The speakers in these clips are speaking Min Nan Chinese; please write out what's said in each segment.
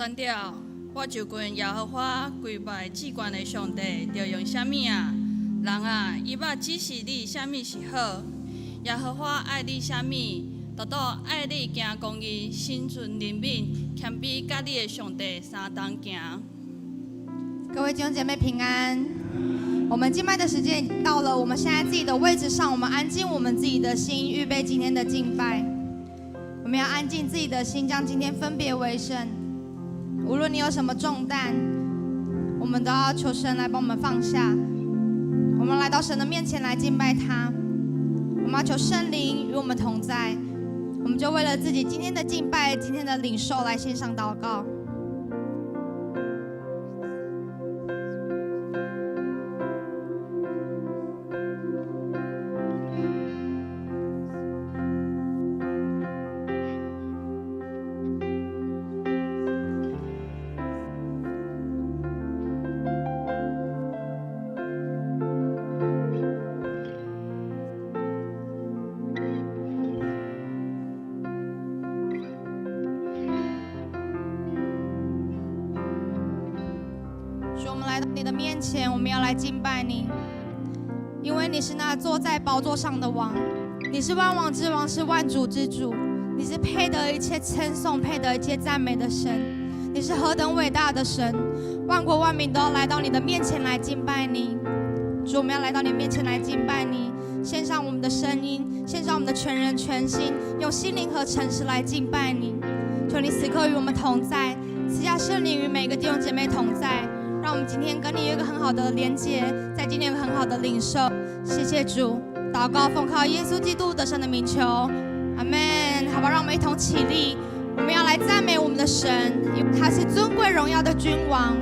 宣了，我就問耶和華跪拜至懸的上帝，著用啥物啊？人啊，伊欲指示你啥物是好？耶和華愛你啥物？獨獨愛你行公義、心存憐憫、謙卑，佮你的上帝相同行。各位弟兄姐妹平安。我們敬拜的時間到了，我們現在自己的位置上，我們安靜我們自己的心，預備今天的敬拜。我們要安靜自己的心，將今天分別為聖。無論你有什麼重擔，我們都要求神來幫我們放下。我們來到神的面前來敬拜他。我們要求聖靈與我們同在。我們就為了自己今天的敬拜、今天的領受來獻上禱告。主，我們來到你的面前，我們要來敬拜你，因為你是那坐在寶座上的王，你是萬王之王，是萬主之主，你是配得一切稱頌、配得一切讚美的神，你是何等偉大的神，萬國萬民都要來到你的面前來敬拜你。主，我們要來到你面前來敬拜你，獻上我們的聲音，獻上我們的全人全心，用心靈和誠實來敬拜你。求你此刻與我們同在，賜下聖靈與每個弟兄姐妹同在。讓我們今天跟你有一個很好的連接，在今天有個很好的領受。謝謝主，禱告奉靠耶穌基督得勝的名求，阿門。好吧，讓我們一同起立，我們要來讚美我們的神，因為他是尊貴榮耀的君王。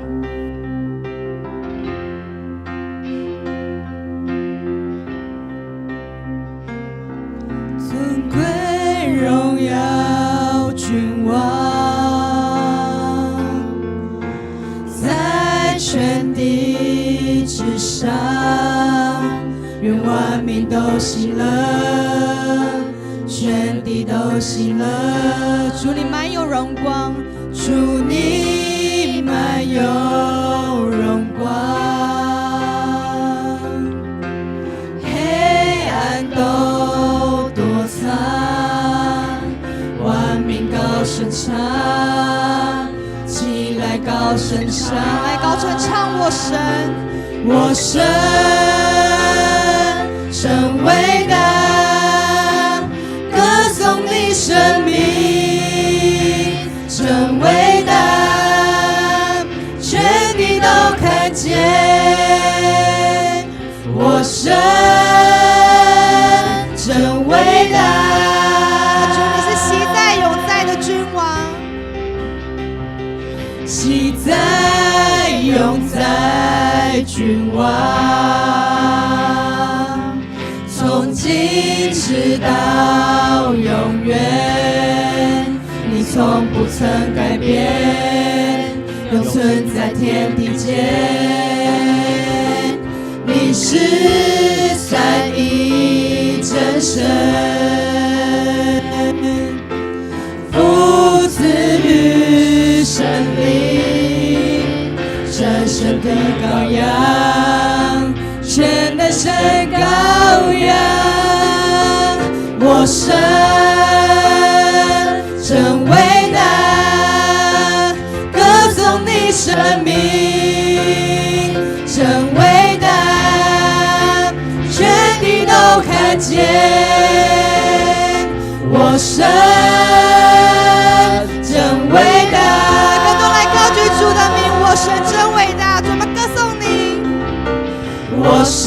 尊貴榮耀君王，在全地之上，願萬民都喜樂，全地都喜樂。主你滿有榮光，主你滿有榮光，黑暗都躲藏，萬民高聲唱，起來高聲唱，來高聲唱我神，我神真偉大，歌頌你聖名，真偉大，全地都看見，我神真偉大。主你是昔在永在的君王，昔在永在君王，從今直到永遠，你從不曾改變，永存在天地間。你是三一真神，父子與聖靈，神聖的羔羊，全能神羔羊，我神真偉大，歌頌你聖名，真偉大，全地都看見，我神真偉大。更多來高舉主的名，我神真偉大，主我們歌頌你。我神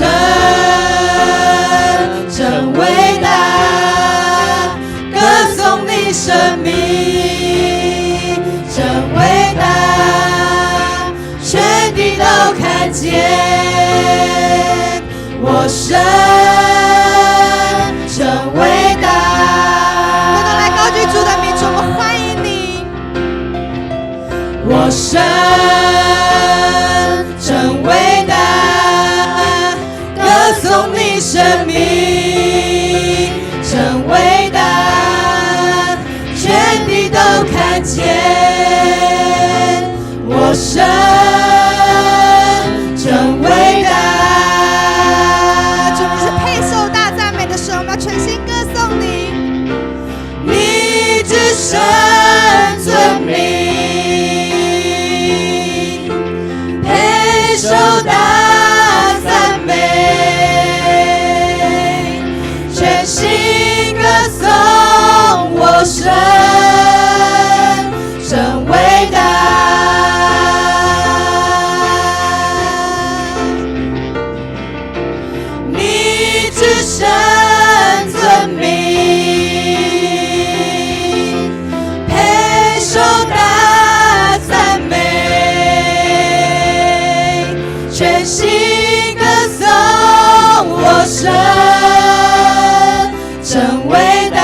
真偉大，歌頌你聖名，真偉大，全地都看見，我神真偉大。更多來高舉主的名，主我們歡迎你。我神真偉大，歌頌你聖名，真偉大，全地都看見。我神真偉大，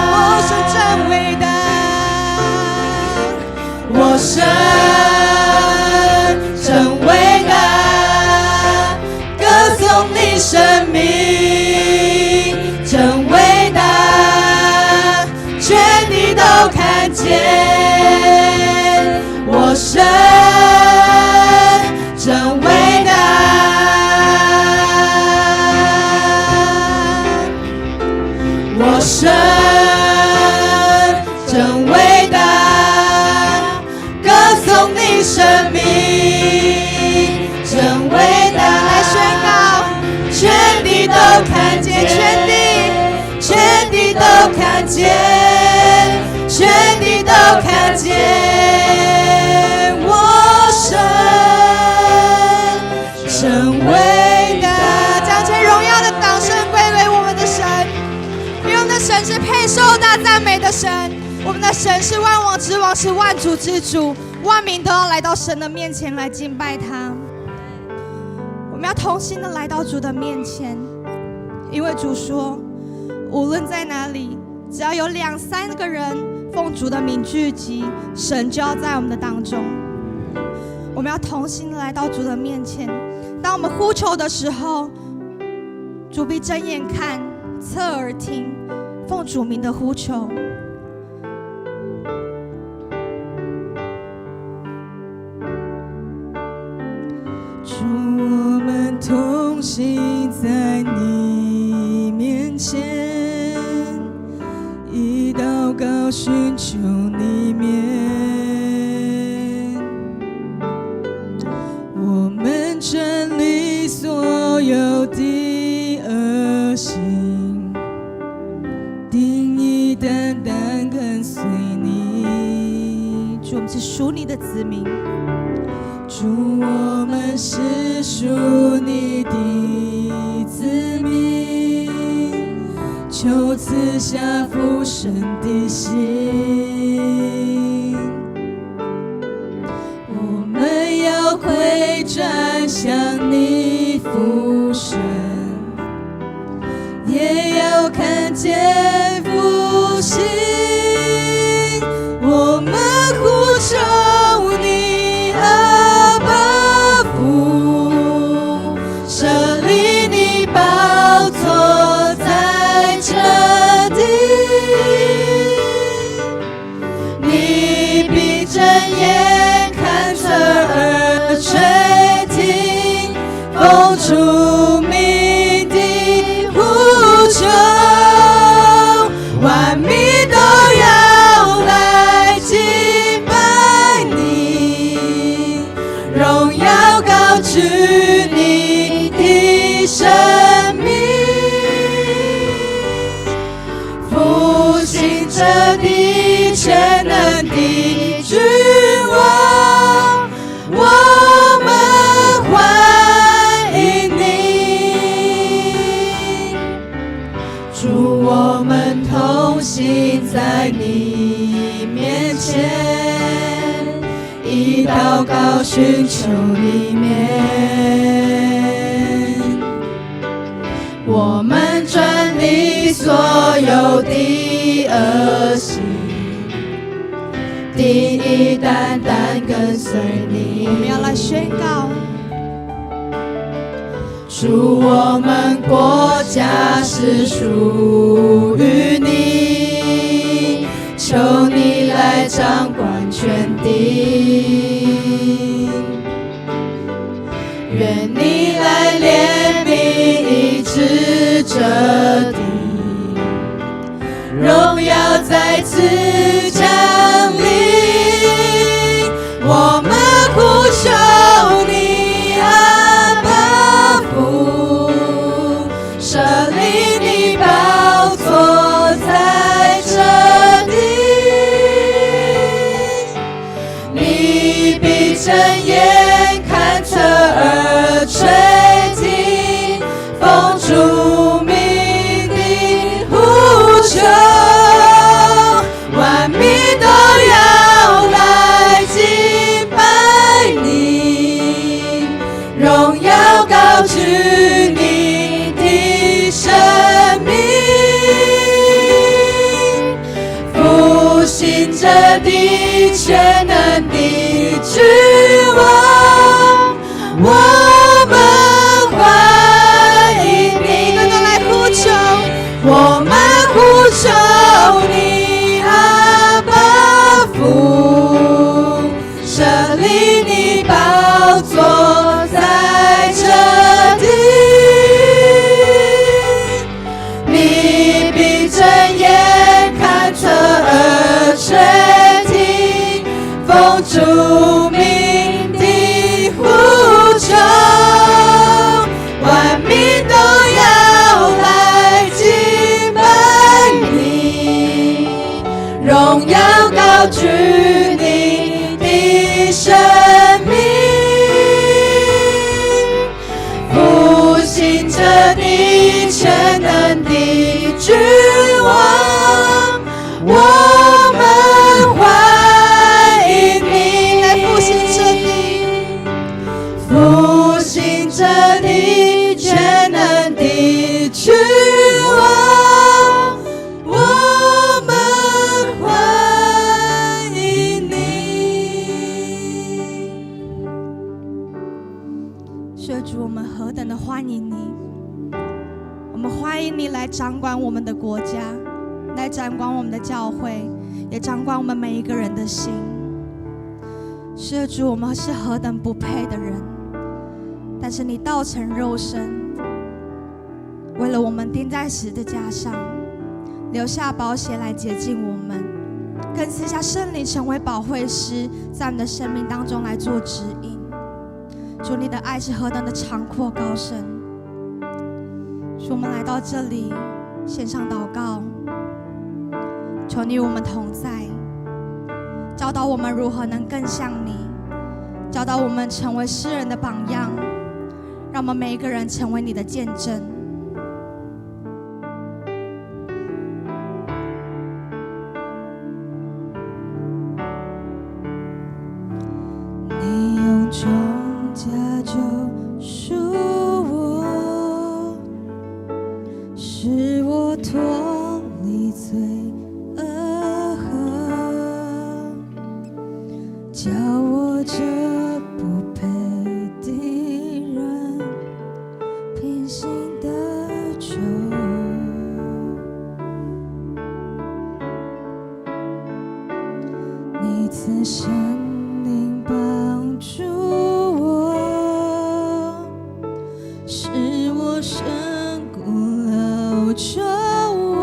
我神真偉大，我神真偉大，歌頌你聖名真偉大，全地都看見我神真偉大。我神真偉大，歌頌你聖名真偉大，來宣告，全地都看見，全地，全地都看見，全地都看見我神真偉大。將這榮耀的掌聲歸給我們的神，因為我們的神是配受大讚美的神，我們的神是萬王之王，是萬主之主，萬民都要來到神的面前來敬拜他。我們要同心的來到主的面前，因為主說，無論在哪裡，只要有兩三個人奉主的名聚集，神就要在我們的當中。我們要同心的來到主的面前，當我們呼求的時候，主必睜眼看，側耳聽，奉主名的呼求。主，我們同心在你面前，以禱告尋求你面。我們轉離所有的惡行，定意單單跟隨你。主，我們是屬你的子民。主，我們是屬你的子民，求賜下俯身的心。我們要回轉向你俯身，也要看見復興。我們呼求你，阿爸父，設立你寶座在這地，你必睜眼看，側耳垂聽，奉主名的呼求，萬民都要來敬拜你，榮耀高舉你的聖名，復興這地全能的君王，我們歡迎你。主，我們同心在你面前，以禱告尋求你面。我們轉離所有的惡行，定意單單跟隨你。我們要來宣告，主，我們國家是屬於你，求你來掌管全地。願你來憐憫醫治這地，榮耀再次降臨。我們呼求你，阿爸父，設立你寶座在這地，你必睜眼看，側耳垂聽，奉主名的呼求，萬全能的君王，我們歡迎你。更多來呼求，我們呼求你，阿爸父，設立你寶座在這地，你必睜眼看側耳垂聽，奉主名的呼求，萬民都要來敬拜你，榮耀高舉你的聖名，復興這地全能的君王，我們歡迎你。來復興這地，復興這地全能的君王，我們歡迎你。是的，主，我們何等的歡迎你！我們歡迎你來掌管我們的國家，來掌管我們的教會，也掌管我們每一個人的心。是的，主，我們是何等不配的人，但是你道成肉身，為了我們釘在十字架上，流下寶血來潔淨我們，更賜下聖靈成為保惠師，在我們的生命當中來做指引。主，你的愛是何等的長闊高深。主，我們來到這裡，獻上禱告，求你與我們同在，教導我們如何能更像你，教導我們成為世人的榜樣，讓我們每一個人成為你的見證。你用重價救贖我，使我脫離罪惡河，叫我這不配的人憑信得救。你賜聖靈幫助我，使我勝過老舊我，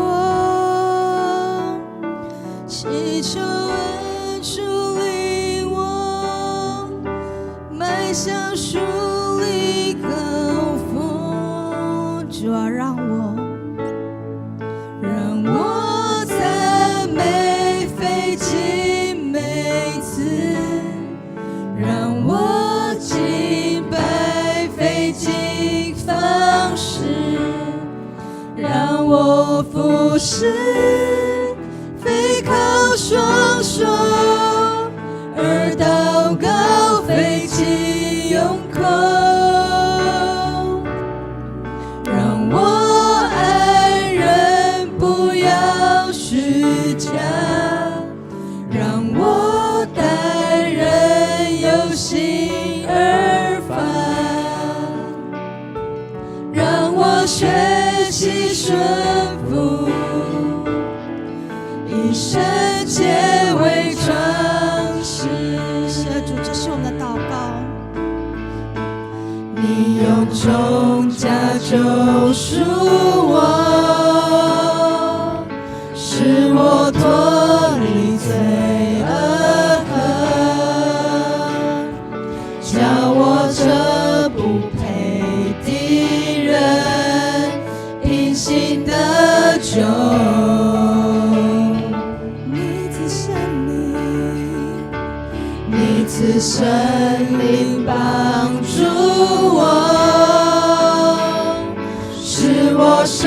祈求恩主領我邁向屬靈高峰。主啊，讓我讚美非盡美詞，讓我敬拜費盡方式，讓我服侍非靠雙手，而禱告非僅用口，讓我愛人不要虛假，讓我待人由心而發，讓我學習順服，以聖潔為裝飾。是的，主，這是我們的禱告。你用重價救贖我，使我脫離罪惡河，叫我這不配的人憑信得救。你賜聖靈，你賜聖靈幫助我，使我勝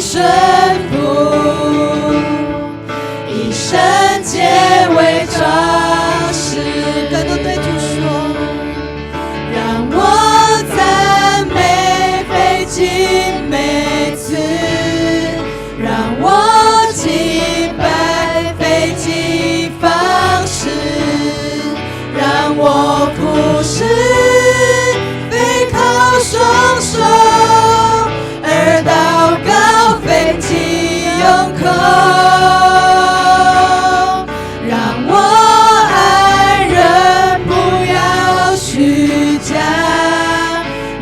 順服，以聖潔為裝飾。更多對主說，讓我讚美非頌美詞，讓我敬拜非盡方式，讓我服侍非靠雙手，而禱告非僅用口，讓我愛人不要虛假，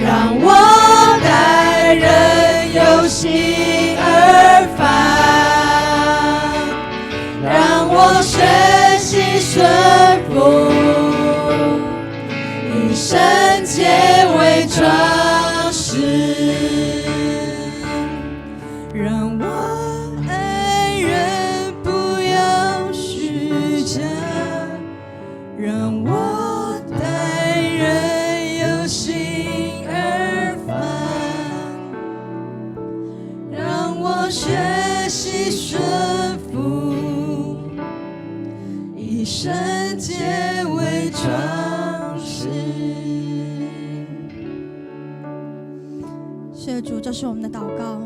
讓我待人由心而發，讓我學習順服，以聖潔為裝飾。讓我愛人不要虛假，讓我待人由心而發，讓我學習順服，以聖潔為裝飾。是主，這是我們的禱告。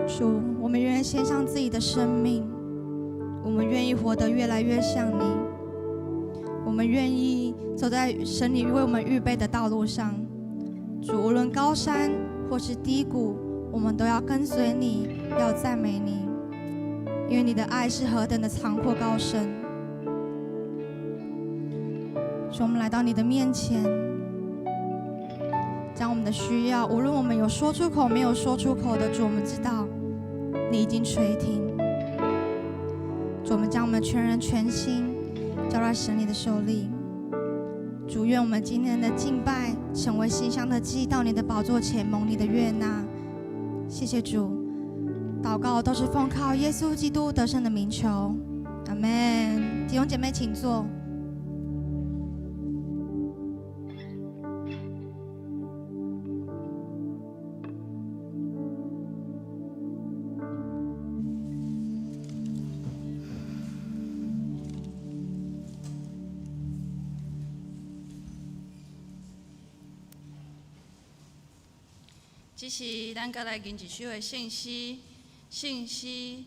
主，我們願意獻上自己的生命，我們願意活得越來越像你，我們願意走在神你為我們預備的道路上。主，無論高山或是低谷，我們都要跟隨你，要讚美你，因為你的愛是何等的長闊高深。主，我們來到你的面前，將我們的需要，無論我們有說出口沒有說出口的，主，我們知道你已經垂聽。主，我們將我們全人全心交在神你的手裡。主，願我們今天的敬拜成為馨香的祭，到你的寶座前蒙你的悅納。謝謝主，禱告都是奉靠耶穌基督得勝的名求，阿門。弟兄姐妹，請坐。這是咱閣來吟一首的聖詩，聖詩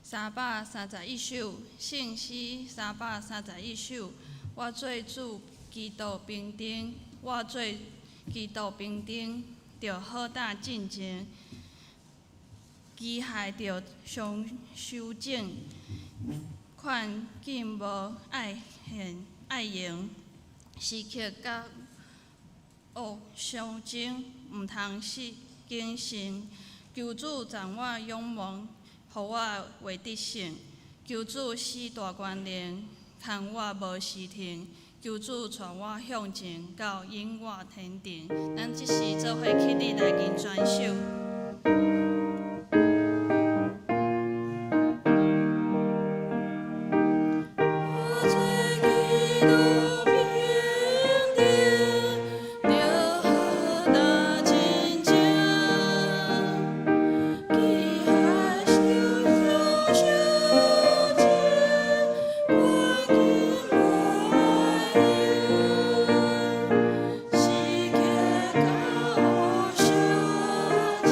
331首，聖詩331首。我做主基督兵丁，我做基督兵丁，著好膽進前，機械著相修整，勸緊無愛現愛用，時刻佮惡相爭，毋通失謹慎。求主贈我勇猛，予我會得勝。求主賜大權能，牽我無時停。求主帶我向前，到永遠天庭。咱這時做伙起立來吟全首。我做基督兵丁，著好膽進前，機械相修整，勸緊無愛用，時刻佮惡相爭。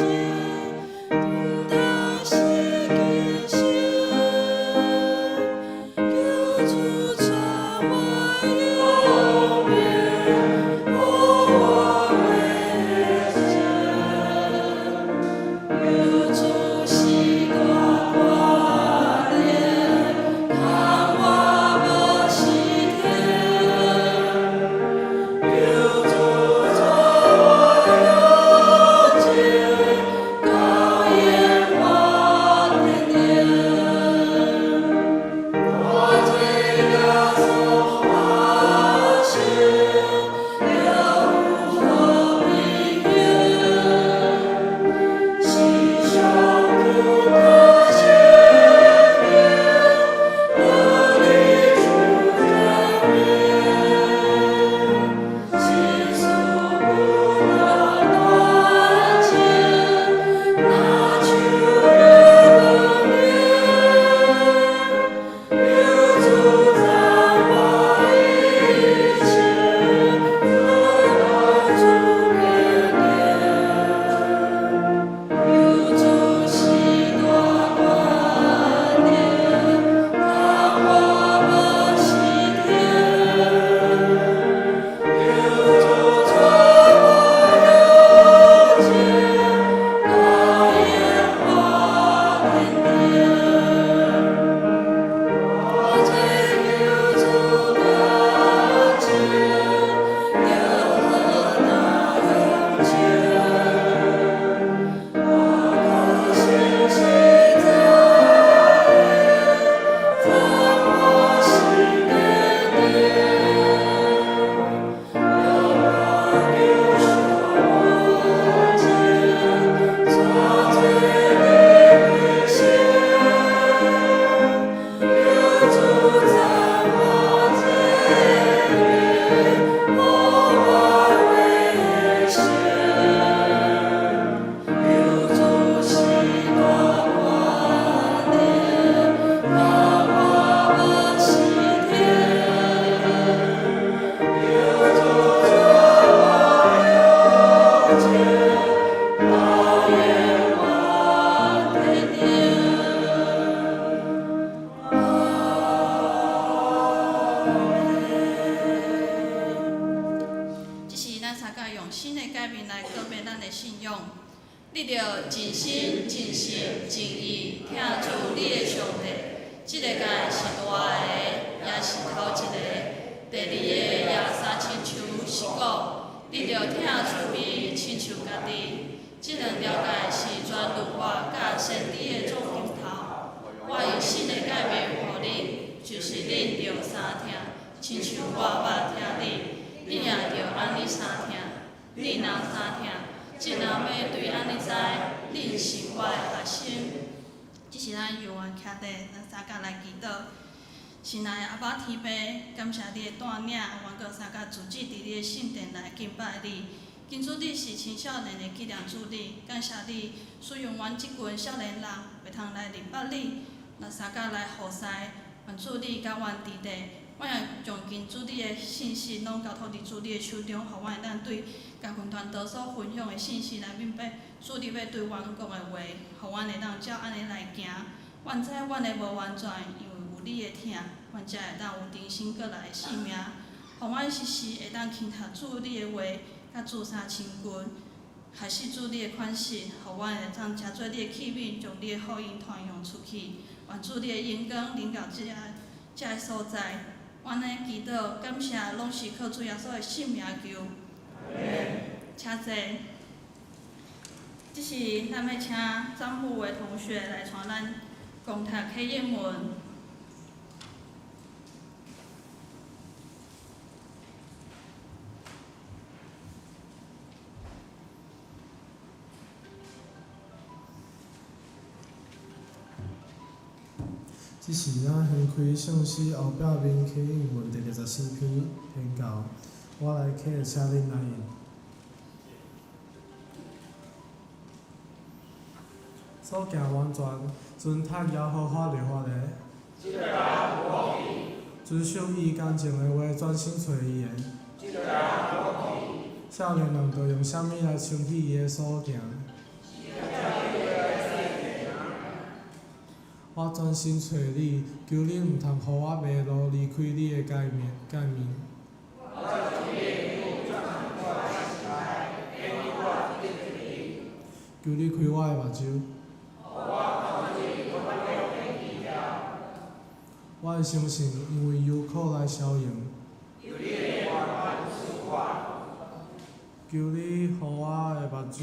盡心、盡性、盡意疼主你的上帝。這个誡是大个，也是頭一个。第二个也相親像是講，你著疼厝邊親像家己。這兩條誡是全律法佮先知的總經頭。我用新的誡命予恁，就是恁著相疼，親像我捌疼恁，恁也著按呢相疼。恁若相疼，眾人欲對按呢知，恁是我的學生。這是咱猶原徛佇咱相佮來祈禱。親愛的阿爸天父，感謝你的帶領，阮閣相佮聚集佇你的聖殿來敬拜你。求主你是青少年的紀念主日，感謝你使用阮這群少年人，會通來認捌你，來相佮來服侍。願主你佮阮佇咧，阮也將求主你的信息攏交託佇主你的手中，予阮會當對共群傳道所分享的信息內面，欲主你欲對阮講的話，予阮會當照按呢來行。阮知阮的無完全，因為有你的疼，阮才會當有重生過來的生命。予阮時時會當輕讀主你的話，佮主相親近，學習主你的款式，予阮會當成做你的器皿，將你的福音傳揚出去。願主你的榮光臨到這个所在。阮的祈禱感謝，攏是靠主耶穌的聖名求。請坐。這時，咱欲請張富偉同學來帶咱共讀啟應文。這時，咱掀開聖詩後壁面啟應文第24篇宣教，我來啟，請恁來應。所行完全，遵讀耶和華律法的，遵守伊乾淨的話，專心揣伊的。少年人著用啥物來清洗伊的所行？我專心揣你，求你毋通予我迷路，離開你的誡命。求你開我的目睭。我的心神因為憂苦來消融。求你予我的目睭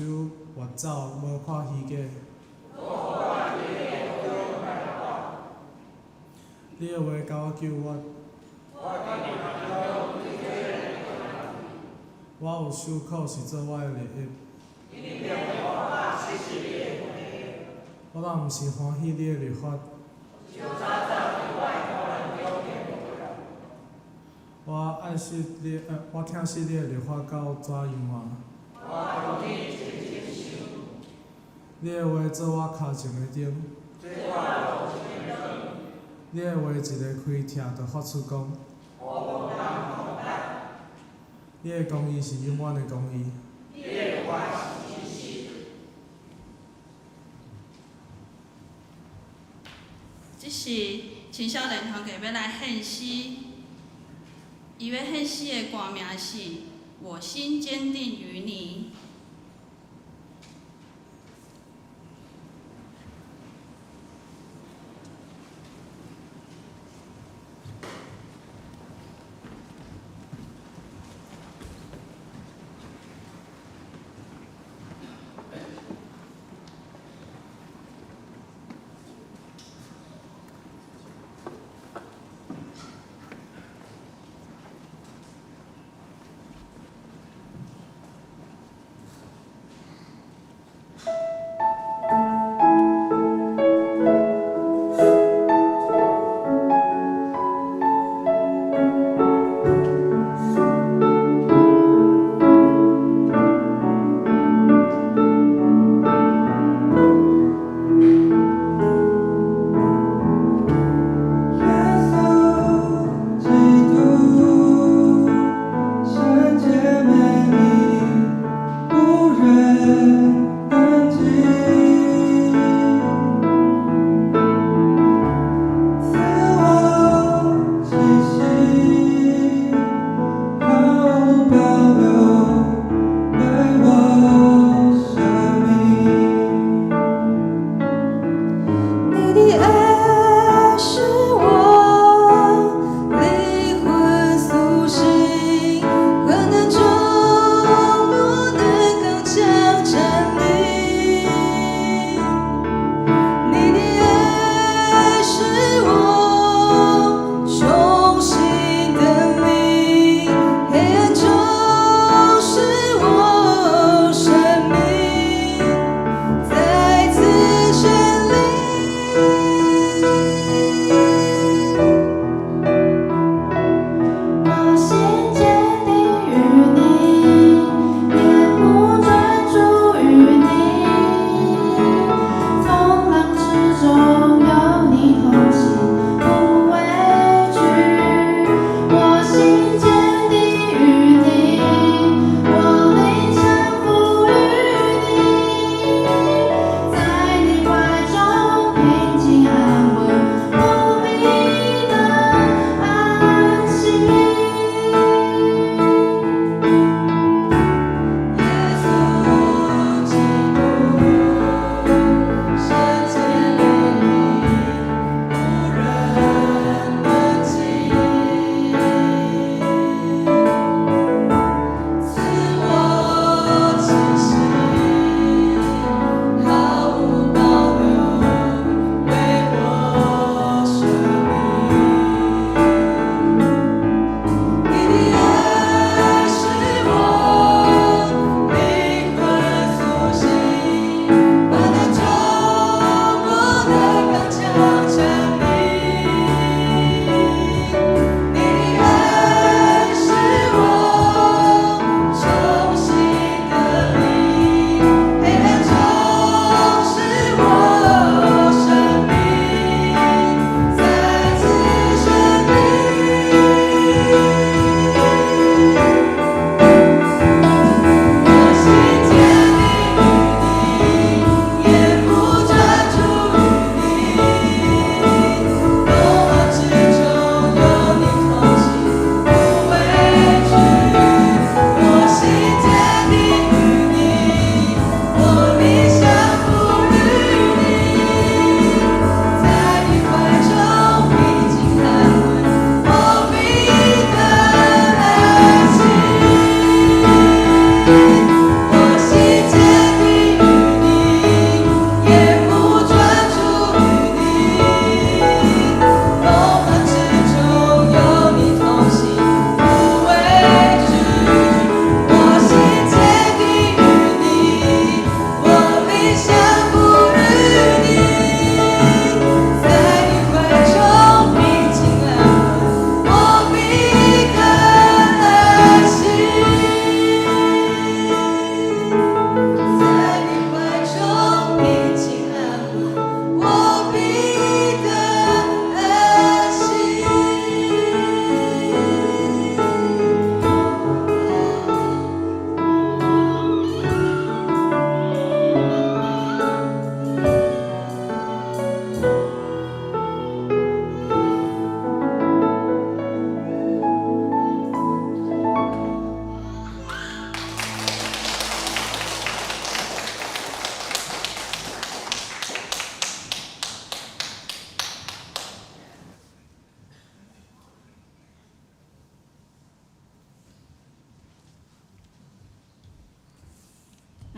越走，無看虛假。你的話共我救活。我有受苦是做我的利益。我若毋是歡喜你的律法。我愛惜你，我疼惜你的律法到怎樣啊？你的話做我跤前的燈。你的話一个開拆就發出光。你的公義是永遠的公義。這是青少年團契欲來獻詩，伊欲獻詩的歌名是《我心堅定於你》。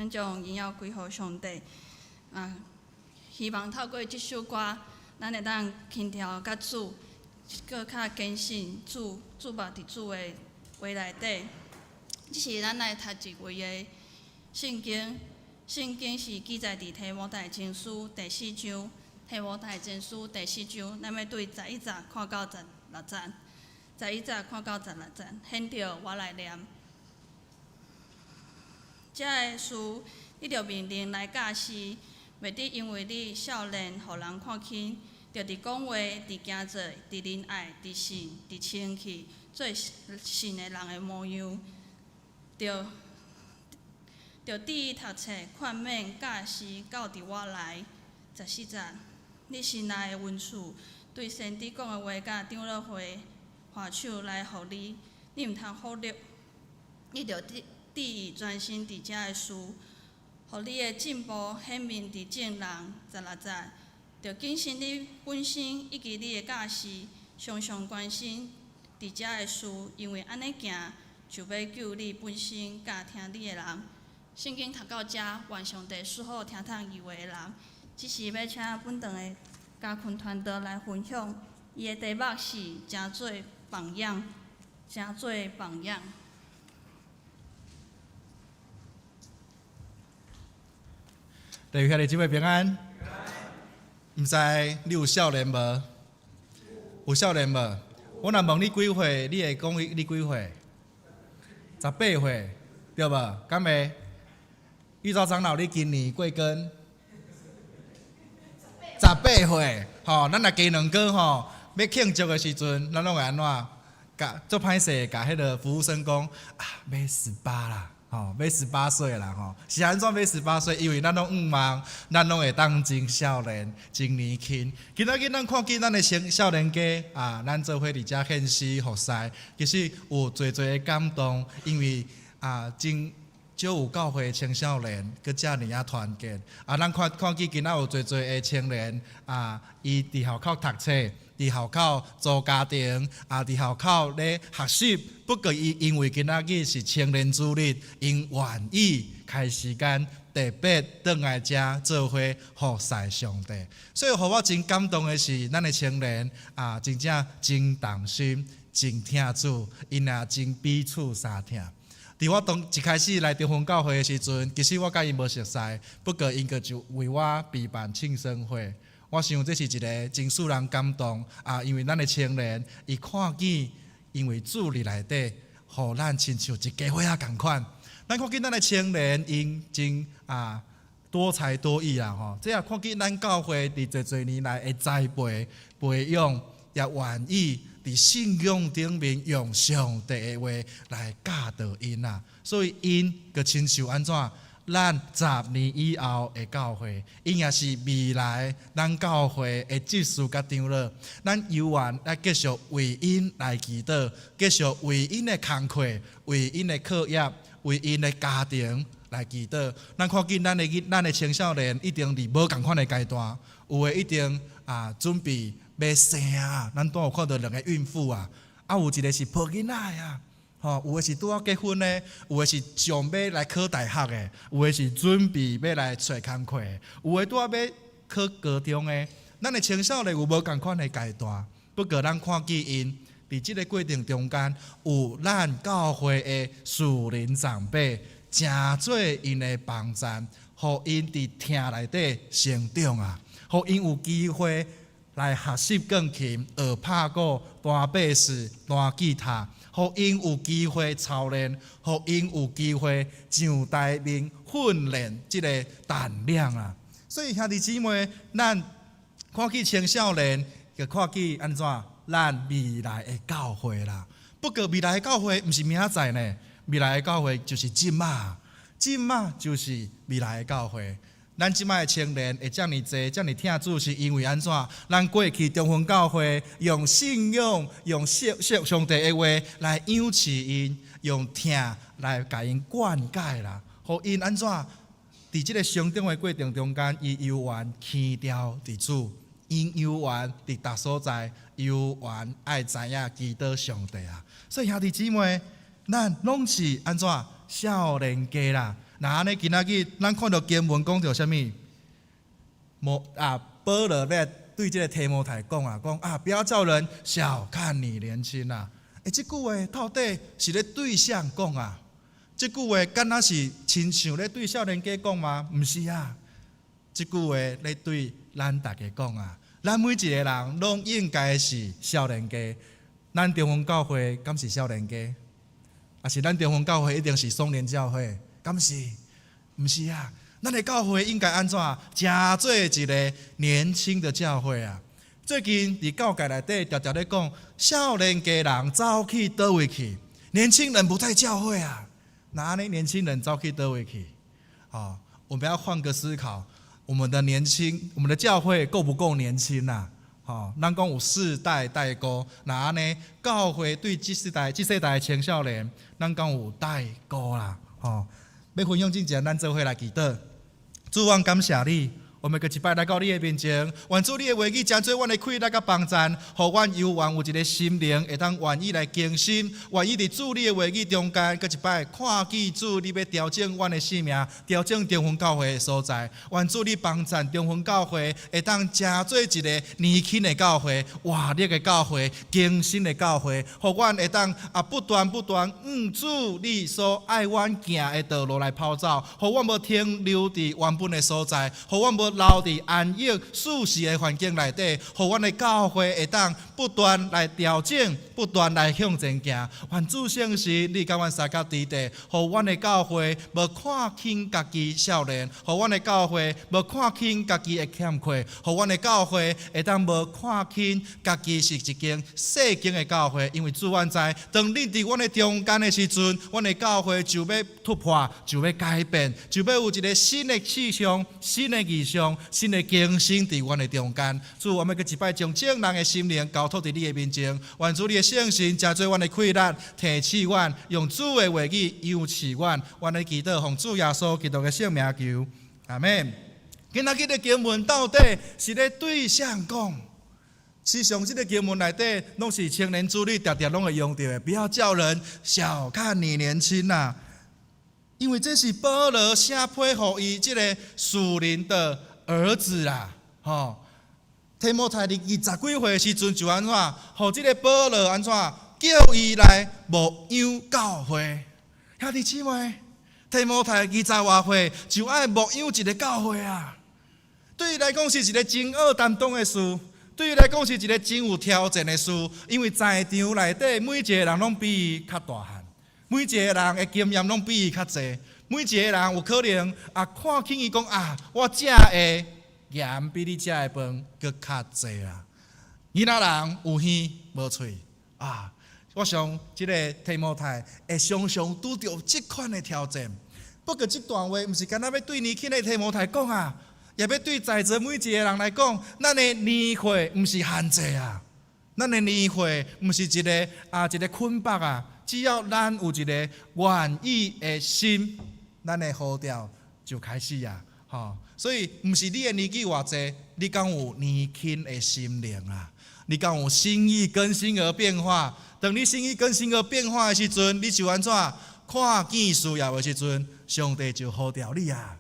咱將榮耀歸予上帝。啊，希望透過這首歌，咱會當輕佻佮主，閣較堅信主，注目佇主的話內底。這是咱來讀一位的聖經，聖經是記載佇提摩太前書第四章，提摩太前書第四章，咱欲對11節看到16節，11節看到16節，現著我來念。這个事，你著命令來教示，袂得因為你少年，予人看輕，著佇講話、佇行做、佇仁愛、佇信、佇清氣，做信的人的模樣。著著注意讀冊、勸勉、教示，到佇我來。14節，你神來的恩賜，對先知講的話，佮長老會下手來予你，你毋通忽略。你著注意專心佇這个事，予你的進步顯明佇眾人。16節，著謹慎你本身以及你的教示，常常關心佇這个事，因為按呢行，就欲救你本身佮聽你的人。聖經讀到遮，願上帝賜福聽堂伊話的人。這時欲請本堂的嘉坤傳道來分享，伊的題目是誠做榜樣，誠做榜樣。弟兄姊妹平安。毋知你有少年無？有少年無？我若問你幾歲，你會講你幾歲？18歲，對無？敢會？玉照長老，你今年貴庚？十八歲，吼，咱若加兩個吼，欲慶祝的時陣，咱攏會按怎？共足歹勢，共彼个服務生講啊，欲18啦，吼，欲18歲啦，吼，是按怎欲18歲？因為咱攏向望，咱攏會當真少年，真年輕。今仔日咱看見咱的青少年家啊，咱做伙佇遮獻詩服侍，其實有濟濟的感動，因為啊，真少有教會青少年閣遮爾仔團結。啊，咱看看見今仔有濟濟的青年啊，伊佇學校讀冊，佇學校組家庭，啊，佇學校咧學習。不過伊因為今仔日是青年主日，𪜶願意開時間特別轉來遮做伙服侍上帝。所以，予我真感動的是，咱的青年啊，真正真動心、真疼主，𪜶也真彼此相疼。佇我當一開始來中興教會的時陣，其實我佮𪜶無熟似，不過𪜶閣就為我備辦慶生會。我想這是一个真使人感動啊！因為咱的青年，伊看見，因為主佇內底，予咱親像一家伙仔仝款。咱看見咱的青年，𪜶真啊多才多藝啊！吼，這也看見咱教會佇濟濟年來的栽培培養，也願意佇信仰頂面用上帝的話來教導𪜶啊。所以𪜶閣親像按怎？咱10年以後的教會，𪜶也是未來咱教會的執事佮長老。咱猶原愛繼續為𪜶來祈禱，繼續為𪜶的工課、為𪜶的課業、為𪜶的家庭來祈禱。咱看見咱的青少年一定佇無仝款的階段，有的一定啊準備欲生啊。咱拄有看著兩个孕婦啊，啊有一个是抱囡仔的啊。吼，有的是拄仔結婚的，有的是準備來考大學的，有的是準備欲來揣工課的，有的拄仔欲考高中的。咱的青少年有無仝款的階段，不過咱看見𪜶佇這个過程中間，有咱教會的屬靈長輩，誠做𪜶的幫贊，予𪜶佇疼內底成長啊，予𪜶有機會來學習鋼琴、學拍鼓、彈貝斯、彈吉他，予𪜶有機會操練，予𪜶有機會上台面訓練這个膽量啊！所以兄弟姊妹，咱看見青少年，就看見按怎？咱未來的教會啦。不過未來的教會毋是明仔載呢，未來的教會就是這馬，這馬就是未來的教會。咱這擺的青年會遮爾濟，遮爾疼主，是因為按怎？咱過去中興教會用信仰、用上上上帝的話來養飼𪜶，用疼來共𪜶灌溉啦，予𪜶按怎？佇這个成長的過程中間，伊猶原牽牢佇主，𪜶猶原佇逐所在，猶原愛知影祈禱上帝啊！所以兄弟姊妹，咱攏是按怎？少年家啦！若按呢今仔日咱看著經文講著啥物？無啊，保羅欲對這个提摩太講啊，講啊，不要叫人小看你年輕啊。欸，這句話到底是咧對誰講啊？這句話敢若是親像咧對少年家講嗎？毋是啊，這句話咧對咱逐家講啊。咱每一个人攏應該是少年家。咱中風教會敢是少年家？抑是咱中風教會一定是松年教會？敢是？毋是啊。咱的教會應該按怎？成做一个年輕的教會啊！最近佇教界內底，常常咧講，少年家人走去佗位去？年輕人不在教會啊！若按呢年輕人走去佗位去？哦，我們要換個思考，我們的年輕，我們的教會夠不夠年輕啊？吼，咱講有世代代溝，若按呢教會對這世代、這世代的青少年，咱敢有代溝啦？吼，欲分享之前，咱做伙來祈禱。主，阮感謝你，我們閣一擺來到你的面前，願主你的話語成做阮的氣力佮幫贊，予阮猶原有一个心靈會當願意來更新，願意佇主你的話語中間，閣一擺看見主你欲調整阮的生命，調整中風教會的所在。願主你幫贊中風教會會當成做一个年輕的教會、活力的教會、更新的教會，予阮會當啊不斷不斷向主你所愛阮行的道路來跑走，予阮無停留佇原本的所在，予阮無留佇安逸舒適的環境內底，予阮的教會會當不斷來調整，不斷來向前行。願主聖神，你佮阮相佮佇地，予阮的教會無看輕家己少年，予阮的教會無看輕家己的欠缺，予阮的教會會當無看輕家己是一間細間的教會，因為主阮知，當你佇阮的中間的時陣，阮的教會就欲突破，就欲改變，就欲有一个新的氣象、新的異象、新的更新佇阮的中間。主，我們閣一擺將眾人的心靈交託佇你的面前，願主你的聖神成做阮的氣力，提醒阮，用主的話語養飼阮。阮的祈禱奉主耶穌基督的聖名求，阿們。今仔日的經文到底是咧對誰講？事實上，這个經文內底攏是青年主日常常攏會用著的，不要叫人小看你年輕啊！因為這是保羅寫批予伊這个屬靈的兒子啦，吼。提摩太佇二十幾歲的時陣就按怎，予這个保羅按怎叫伊來牧養教會。兄弟姊妹，提摩太二十外歲就愛牧養一个教會啊！對伊來講是一个真有擔當的事，對伊來講是一个真有挑戰的事，因為在場內底每一个人攏比伊較大漢，每一个人的經驗攏比伊較濟，每一个人有可能啊看輕伊講啊，我食的鹽比你食的飯閣較濟啊！囡仔人有耳無喙啊！我想這个提摩太會常常拄著這款的挑戰。不過這段話毋是干焦欲對年輕的提摩太講啊，也欲對在座每一个人來講，咱的年歲毋是限制啊，咱的年歲毋是一个啊一个捆綁啊，只要咱有一个願意的心，咱的呼召就開始啊！吼，所以毋是你的年紀偌濟，你敢有年輕的心靈啊？你敢有心意更新而變化？當你心意更新而變化的時陣，你就按怎看見需要的時陣，上帝就呼召你啊！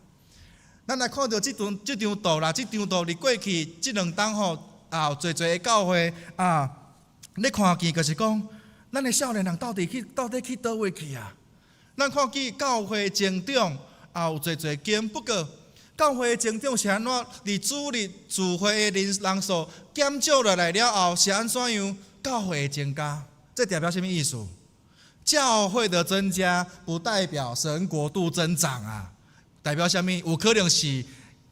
咱來看著這段這張圖啦，這張圖佇過去這兩冬吼啊，有濟濟的教會啊，你看見就是講，咱的少年人到底去佗位去啊？咱看見教會增長啊，有濟濟間，不過教會增長是按怎？佇主日聚會的人數減少落來了後，是按怎樣？教會增加，這代表啥物意思？教會的增加不代表神國度增長啊，代表啥物？有可能是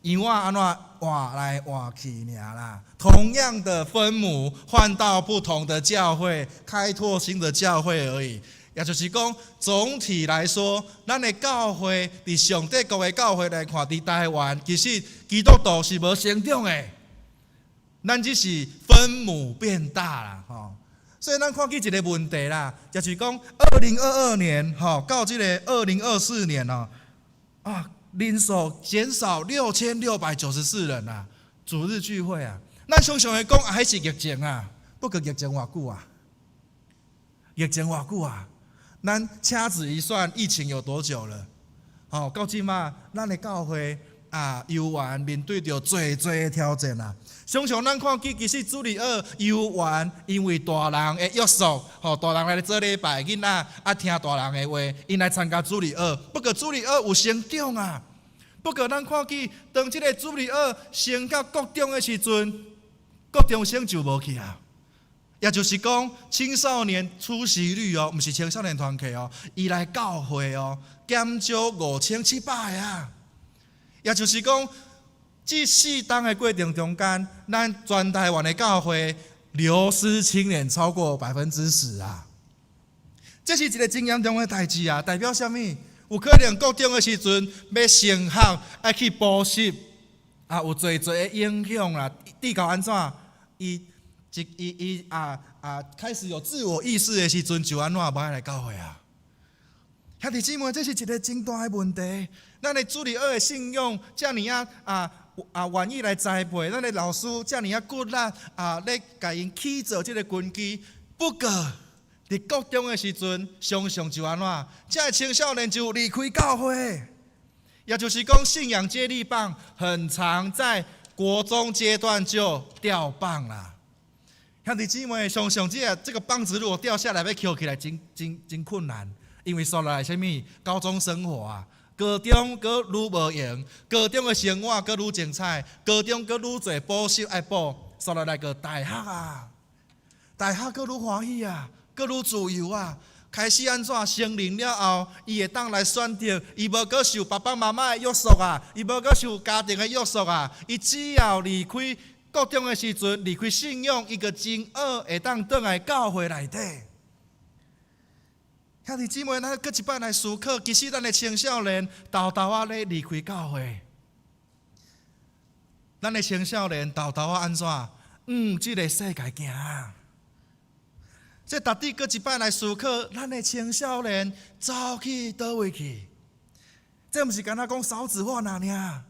羊仔按怎換來換去爾啦。同樣的分母換到不同的教會，開拓新的教會而已。也就是講，總體來說，咱的教會佇上帝國的教會來看，佇台灣其實基督徒是無成長的，咱只是分母變大啦，吼。所以咱看見一个問題啦，就是講2022年吼到這个2024年哦，啊人數減少6694人啊，主日聚會啊，咱常常會講啊，彼是疫情啊，不過疫情偌久啊？疫情偌久啊？咱掐指一算，疫情有多久了？吼，到這馬，咱的教會啊，猶原面對著濟濟的挑戰啊。常常咱看見，其實主日學猶原因為大人的約束，吼，大人來做禮拜，囡仔愛聽大人的話，𪜶來參加主日學。不過主日學有成長啊。不過咱看見，當這个主日學升到國中的時陣，國中生就無去啊。也就是講，青少年出席率哦，毋是青少年團契哦，伊來教會哦，減少5700個啊。也就是講，這四冬的過程中間，咱全台灣的教會流失青年超過10%啊！這是一个真嚴重的代誌啊！代表啥物？有可能國中的時陣欲升學，愛去補習啊，有濟濟的影響啦。直到按怎？伊一伊伊啊啊開始有自我意識的時陣，就按怎無愛來教會啊？兄弟姊妹，這是一个真大的問題。咱的主日學的信仰，遮爾仔啊啊願意來栽培，咱的老師遮爾仔骨力啊，咧共𪜶起造這个根基。不過，佇國中的時陣，常常就按怎？這个青少年就離開教會，也就是講，信仰接力棒很常在國中階段就掉棒啦。兄弟姊妹，常常這個棒子如果掉下來，欲抾起來真真真困難，因為煞落來啥物？高中生活啊，高中閣愈無閒，高中的生活閣愈精彩，高中閣愈濟補習愛補，煞落來閣大學啊，大學閣愈歡喜啊，閣愈自由啊。開始按怎成年了後，伊會當來選擇，伊無閣受爸爸媽媽的約束啊，伊無閣受家庭的約束啊，伊只要離開國中的時陣，離開信仰，伊就真好會當轉來教會內底。兄弟姊妹，咱閣一擺來思考，其實咱的青少年沓沓仔咧離開教會，咱的青少年沓沓仔按怎？向這个世界行。這值得閣一擺來思考，咱的青少年走去佗位去？這毋是干焦講少子化爾爾，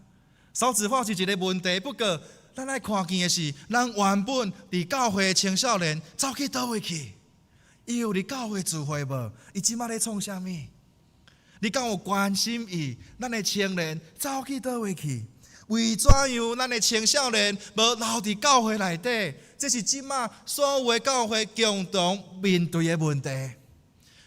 少子化是一个問題。不過，咱愛看見的是，咱原本佇教會的青少年走去佗位去？伊有佇教會聚會無？伊這馬咧創啥物？你敢有關心伊？咱的青年走去佗位去？為怎樣咱的青少年無留佇教會內底？這是這馬所有的教會共同面對的問題。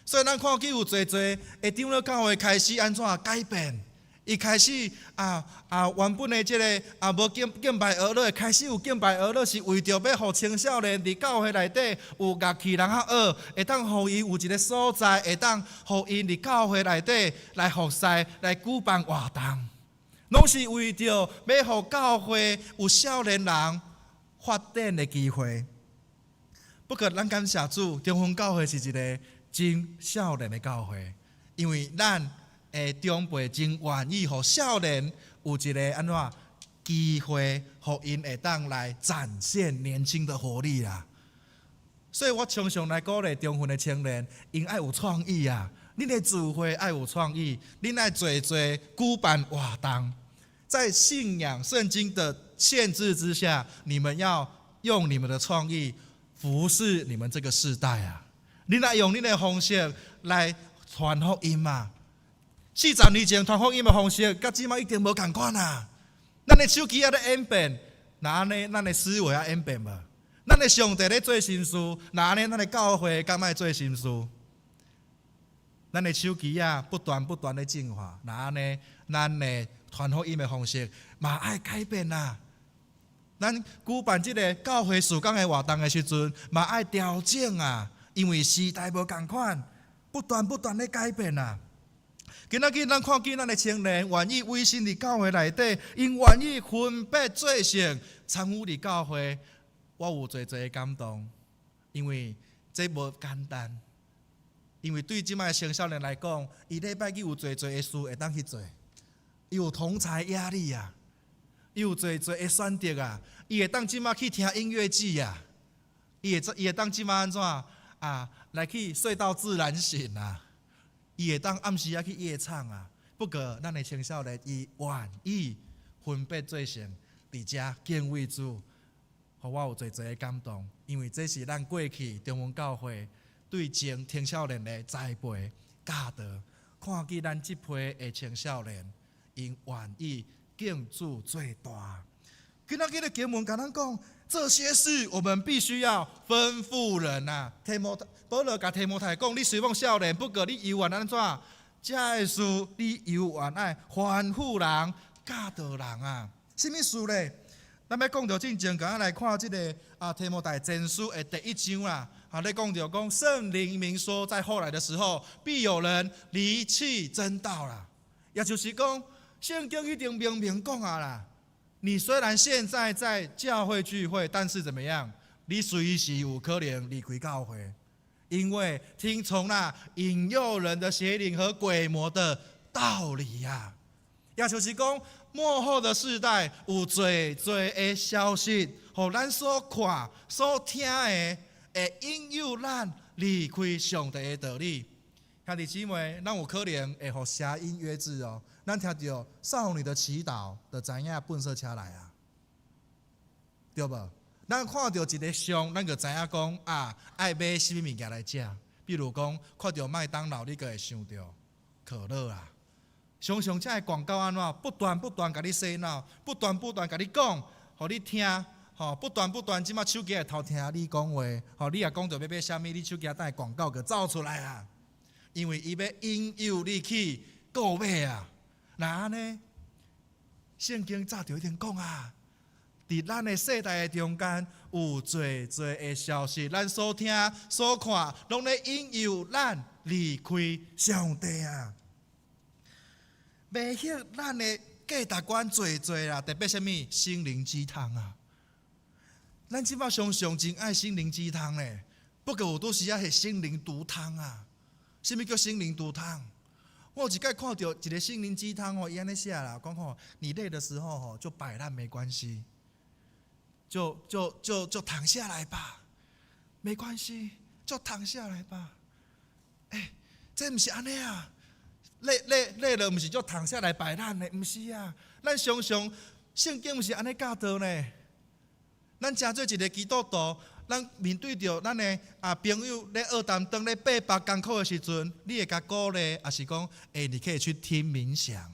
所以咱看見有濟濟的長老教會開始按怎改變？伊開始啊啊，原本的這个啊無敬敬拜樂隊，開始有敬拜樂隊，是為著欲予青少年佇教會內底有樂器通曉學，會當予伊有一个所在，會當予𪜶佇教會內底來服侍、來舉辦活動，攏是為著欲予教會有少年人發展的機會。不過，咱感謝主，中興教會是一个真少年的教會，因為咱的長輩真願意予少年有一个按怎機會，予𪜶會當來展現年輕的活力啦。所以我常常來鼓勵中興的青年，𪜶愛有創意啊！恁的聚會愛有創意，恁愛濟濟舉辦活動，在信仰聖經的限制之下，你們要用你們的創意服侍你們這個世代啊！恁愛用恁的方式來傳福音嘛。40年前傳福音的方式，佮這馬已經無仝款啊！咱的手機仔咧演變，若按呢，咱的思維愛演變無？咱的上帝咧做心事，若按呢，咱的教會敢愛做心事？咱的手機仔不斷不斷咧進化，若按呢，咱的傳福音的方式嘛愛改變啊！咱舉辦這个教會事工的活動的時陣，嘛愛調整啊，因為時代無仝款，不斷不斷咧改變啊！今仔日咱看見咱的青年願意委身佇教會內底，𪜶願意分別做聖參與佇教會，我有濟濟的感動，因為這無簡單。因為對這馬的青少年來講，伊禮拜日有濟濟的事會當去做，伊有同儕壓力啊，伊有濟濟的選擇啊，伊會當這馬去聽音樂劇啊，伊會當這馬按怎啊來去睡到自然醒啊。伊會當暗時仔去夜唱啊，不過咱的青少年伊願意分別做聖，佇遮敬畏主，予我有濟濟的感動，因為這是咱過去中興教會對青少年的栽培教導。看見咱這批的青少年，𪜶願意敬主做大。今仔日的經文共咱講，這些事我們必須要吩咐人啊。提摩太，保羅共提摩太講，你雖罔少年，不過你猶原按怎？這个事你猶原愛吩咐人、教導人啊。啥物事咧？咱欲講著進前，共咱來看這个啊提摩太前書的第一章啦。啊，咧講著講聖靈明說，在後來的時候，必有人離棄真道啦。也就是講，聖經已經明明講啊啦。你雖然現在在教會聚會，但是怎麼樣？你隨時有可能離開教會，因為聽從那引誘人的邪靈和鬼魔的道理呀。也就是講，末後的世代有濟濟的消息，予咱所看、所聽的，會引誘咱離開上帝的道理。兄弟姊妹，咱有可能會予邪音約制哦。咱聽著少女的祈禱，就知影糞掃車來啊，對無？咱看著一个相，咱就知影講啊，愛買啥物物件來食。比如講，看著麥當勞，你閣會想著可樂啊。常常這个廣告按怎不斷不斷共你洗腦，不斷不斷共你講，予你聽，吼，不斷不斷，這馬手機會偷聽你講話，吼，你若講著欲買啥物，你手機等下廣告就走出來啊。因為伊欲引誘你去購買啊。若按呢，聖經早就已經講啊，佇咱的世代的中間，有濟濟的消息，咱所聽所看，攏咧引誘咱離開上帝啊。迷惑咱的價值觀濟濟啦，特別啥物心靈雞湯啊！咱這擺常常真愛心靈雞湯咧，不過有當時仔是心靈毒湯啊！啥物叫心靈毒湯？我有一擺看著一个心靈雞湯哦，伊按呢寫啦，講吼，你累的時候吼就擺爛沒關係，就躺下來吧，沒關係，就躺下來吧。欸，這毋是按呢啊！累累累了，毋是就躺下來擺爛的，毋是啊！咱常常聖經毋是按呢教導呢。咱成做一个基督徒，咱面對著咱的啊朋友咧僫擔當咧爬腹艱苦的時陣，你會共鼓勵，抑是講，欸，你可以去聽冥想，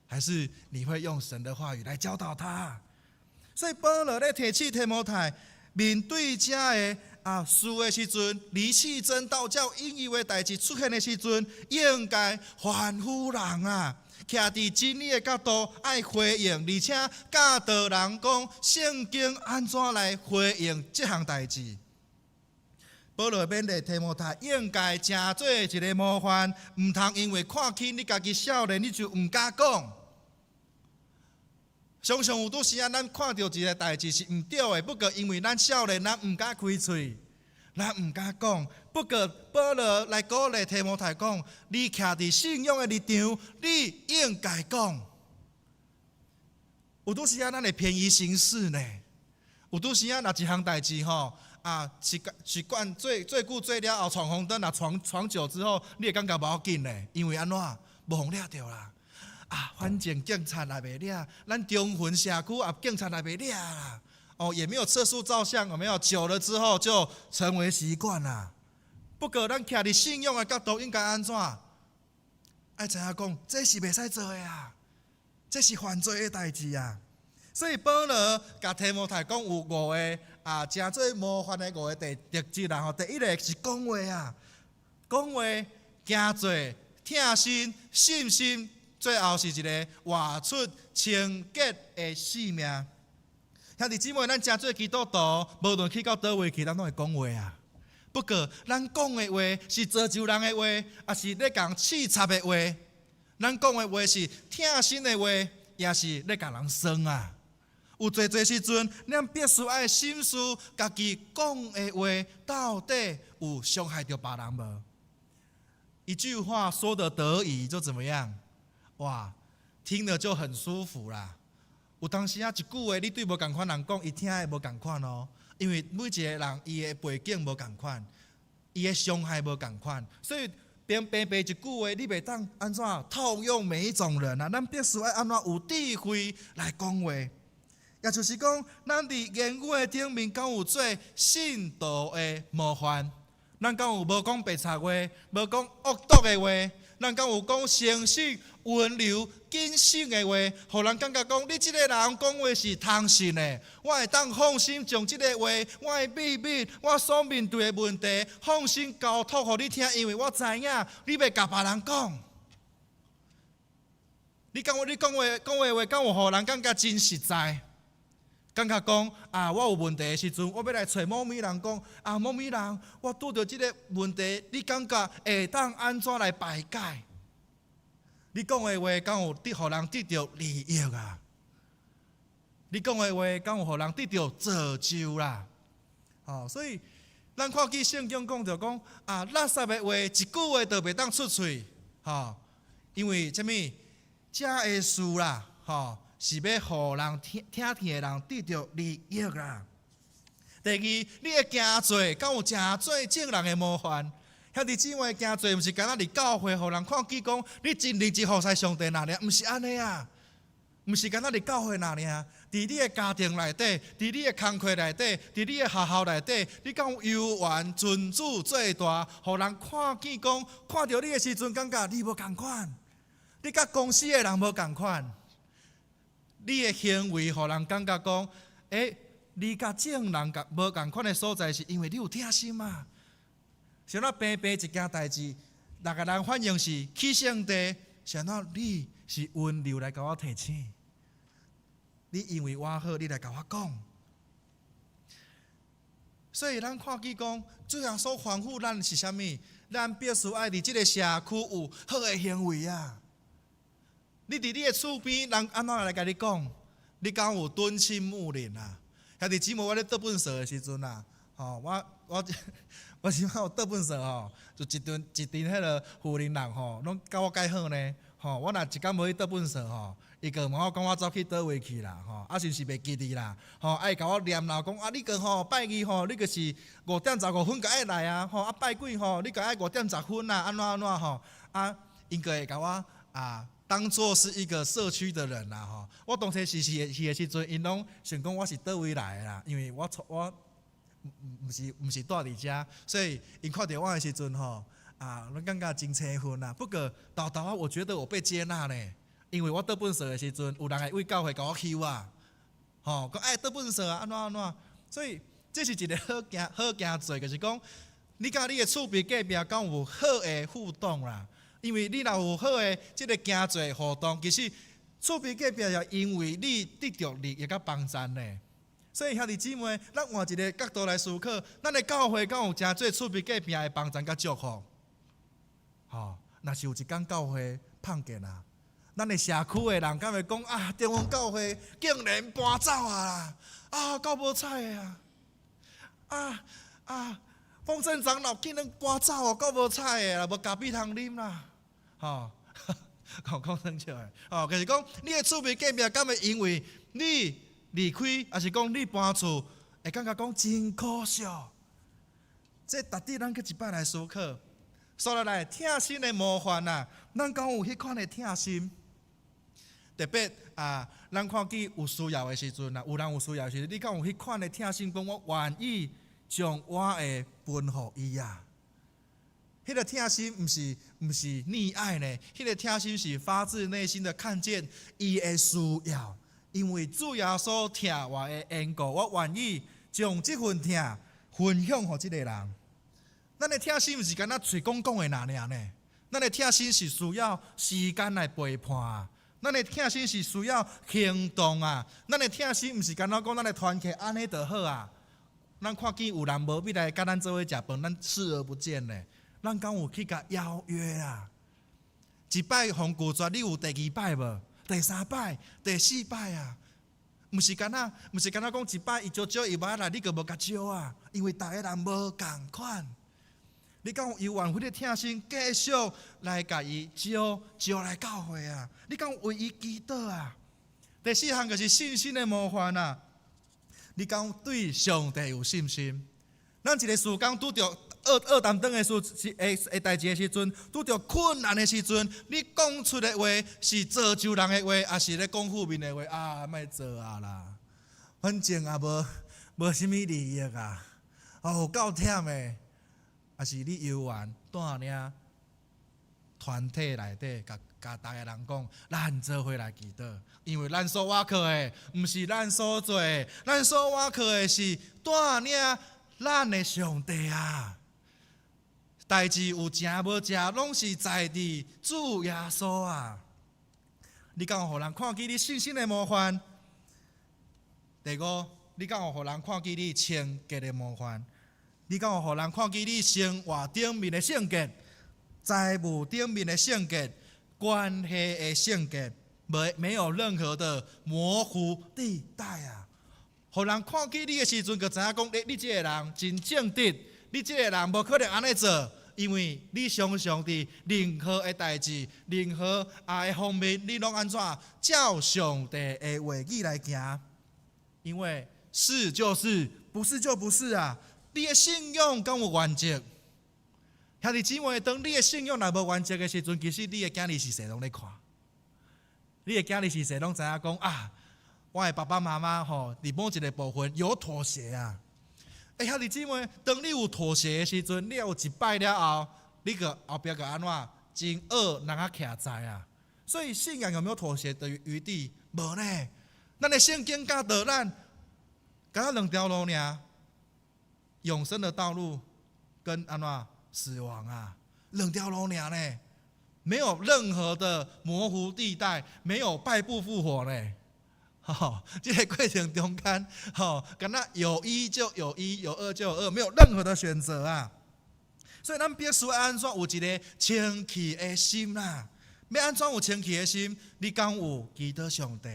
還是你會用神的話語來教導他？所以保羅咧提醒提摩太，面對這个啊事的時陣，離棄真道叫引誘的代誌出現的時陣，應該吩咐人啊，徛佇真理的角度愛回應，而且教導人講聖經按怎來回應這項代誌。保羅勉勵提摩太應該成做一个模範，毋通因為看輕你家己少年，你就毋敢講。常常有拄時啊，咱看著一个代誌是毋對的，不過因為咱少年，咱毋敢開喙，咱毋敢講。不過保羅來鼓勵提摩太講：你徛佇信仰的立場，你應該講。有拄時啊，咱會便宜行事呢。有拄時啊，若一項代誌吼，啊是習慣做做久做了後，闖紅燈若闖闖久之後，你會感覺無要緊呢，因為按怎無予掠著啦。啊，反正警察也袂掠，咱中雲社區啊，警察也袂掠啦。哦，也沒有測速照相，有沒有？久了之後就成為習慣啦。不過咱徛佇信仰的角度應該按怎？愛知影講，這是袂使做的啊，這是犯罪的代誌啊。所以保羅共提摩太講有五个啊，成做模範的五个特特質啦吼。第一个是講話啊，講話、行做、疼心、信心。最後是一个活出清潔的生命。兄弟姊妹，咱成做基督徒，無論去到佗位去，咱攏會講話啊。不過，咱講的話是造就人的話，抑是咧共刺插的話？咱講的話是疼心的話，抑是咧共人酸啊？有濟濟時陣，咱必須愛省思家己講的話，到底有傷害著別人無？一句話說得得宜，就怎麼樣？哇，聽了就很舒服啦。有當時啊，一句話你對無仝款人講，伊聽的無仝款哦。因為每一个人伊的背景無仝款，伊的傷害無仝款，所以平平白一句話，你袂當按怎套用每一種人啊。咱必須愛按怎有智慧來講話，也就是講，咱佇言語的頂面敢有做信徒的模範，咱敢有無講白賊話，無講惡毒的話。咱敢有講誠實、溫柔、謹慎的話，予人感覺講你這個人講話是通信的。我會當放心將這个話，我的秘密，我所面對的問題，放心交託予你聽，因為我知影你袂共別人講。你講話，你講話，講話話，敢有予人感覺真實在？感覺講啊，我有問題的時陣，我欲來揣某物人講啊，某物人，我拄著這个問題，你感覺會當按怎來排解？你講的話，敢有得予人得著利益啊？你講的話，敢有予人得著造就啦？吼，所以咱看見聖經講著講啊，垃圾的話，一句話都袂當出喙，吼，因為啥物？這个事啦，吼，是欲予人聽聽聽的人得著利益啦。第二，你的行做敢有成做眾人的模範？兄弟姊妹，行做毋是干焦佇教會，予人看見講你真認真服侍上帝爾爾，毋是按呢啊，毋是干焦佇教會爾爾，佇你的家庭內底，佇你的工課內底，佇你的學校內底，你敢有猶原尊主做大，予人看見講，看著你的時陣，感覺你無仝款，你佮公司的人無仝款。你的行為，予人感覺講，欸，你佮眾人共無仝款的所在，是因為你有疼心啊。像那平平一件代誌，逐个人反應是起性地，像那你是溫柔來共我提醒。你因為我好，你來共我講。所以咱看見講，主耶穌吩咐咱是啥物？咱必須愛佇這个社區有好的行為啊！你佇你的厝邊，人按怎來共你講？你敢有敦親睦鄰啊？兄弟姊妹，我咧倒糞埽的時陣啊，吼，我我是有倒糞埽吼，就一陣一陣彼个婦人人吼，攏佮我蓋好呢。吼，我若一工無去倒糞埽吼，伊就問我講我走去佗位去啦，吼，啊是毋是袂記得啦？吼，啊伊共我念啦，講啊你閣吼拜二吼，你就是5點15分就愛來啊，吼啊拜幾吼，你閣愛5點10分啊，按怎按怎吼，啊𪜶閣會共我啊當做是一個社區的人啦，吼。我當初是去去的時陣，𪜶攏想講我是佗位來的啦，因為我我毋是住佇遮，所以𪜶看著我的時陣吼，啊，攏感覺真青分啦。不過沓沓仔，我覺得我被接納呢，因為我倒糞埽的時陣，有人會為教會共我揩啊，吼，講愛倒糞埽啊，按怎按怎，所以這是一个好行好行做，就是講你佮你的厝邊隔壁敢有好的互動啦。因為你若有好的這个行做互動，其實厝邊隔壁也因為你得著利益佮幫贊呢。所以兄弟姊妹，咱換一个角度來思考，咱的教會敢有誠濟厝邊隔壁的幫贊佮祝福？吼，若是有一工教會碰見啊，咱的社區的人敢會講啊？中雲教會竟然搬走啊啦！啊，夠無彩的啊！啊啊，豐盛長老竟然搬走哦，夠無彩的啦，無咖啡通啉啦！吼，講講耍笑的，吼，就是講你的厝邊隔壁敢會因為你離開，抑是講你搬厝，會感覺講真可惜。這值得咱閣一擺來思考。紲落來疼心的模範啊，咱敢有彼款的疼心？特別啊，咱看見有需要的時陣啊，有人有需要的時陣，你敢有彼款的疼心？講我願意將我的分予伊啊。彼个疼心毋是溺愛呢，彼个疼心是發自內心的看見伊的需要，因為主耶穌疼我的緣故，我願意將這份疼分享予這个人。咱的疼心毋是干焦喙講講的爾爾呢，咱的疼心是需要時間來陪伴，咱的疼心是需要行動啊，咱的疼心毋是干焦講咱的團契按呢就好啊。咱看見有人無欲來佮咱做伙食飯，咱視而不見呢。咱敢有去共邀約啊？一擺予拒絕，你有第二擺無？第三擺、第四擺啊？毋是干焦講一擺伊招招伊無愛來，你閣無共招啊？因為逐个人無仝款。你敢有猶原彼个疼心，繼續來共伊招招來教會啊？你敢有為伊祈禱啊？第四項就是信心的模範啊！你敢有對上帝有信心？咱一个事工拄著惡惡擔當的事是會會代誌的時陣，拄著困難的時陣，你講出的話是造就人的話，抑是咧講負面的話？啊，莫做啊啦，反正也無無啥物利益啊，哦，夠忝的，抑是你猶原帶領團體內底，共共逐个人講，咱做伙來祈禱，因為咱所倚靠的，毋是咱所做的，咱所倚靠的是帶領咱的上帝啊！代誌有成無成，攏是在佇主耶穌啊！你敢有予人看見你信心的模範？第五，你敢有予人看見你清潔的模範？你敢有予人看見你生活頂面的聖潔、財務頂面的聖潔、關係的聖潔，沒有任何的模糊地帶啊！予人看見你的時陣，就知影講，你這个人真正直，你這个人無可能按呢做，因為你常常佇任何的代誌、任何的方面，你攏按怎照上帝的話語來行。因為是就是，不是就不是啊！你的信仰敢有原則？兄弟姊妹，當你的信仰若無原則的時陣，其實你的囝兒序細攏咧看，你的囝兒序細攏知影講啊，我的爸爸媽媽吼，佇某一个部分有妥協啊。欸，兄弟姊妹，當你有妥協的時陣，你有一擺了後，你閣後壁閣按怎真惡人啊徛在啊。所以信仰有沒有妥協的餘地？無呢。咱的聖經教導咱，敢若兩條路爾，永生的道路跟按怎死亡啊，兩條路爾呢，沒有任何的模糊地帶，沒有敗不復活呢。吼，這个過程中間，吼，敢若有一就有一，有二就有二，沒有任何的選擇啊。所以咱必須按怎有一个清氣的心啦。欲按怎有清氣的心？你敢有祈禱上帝？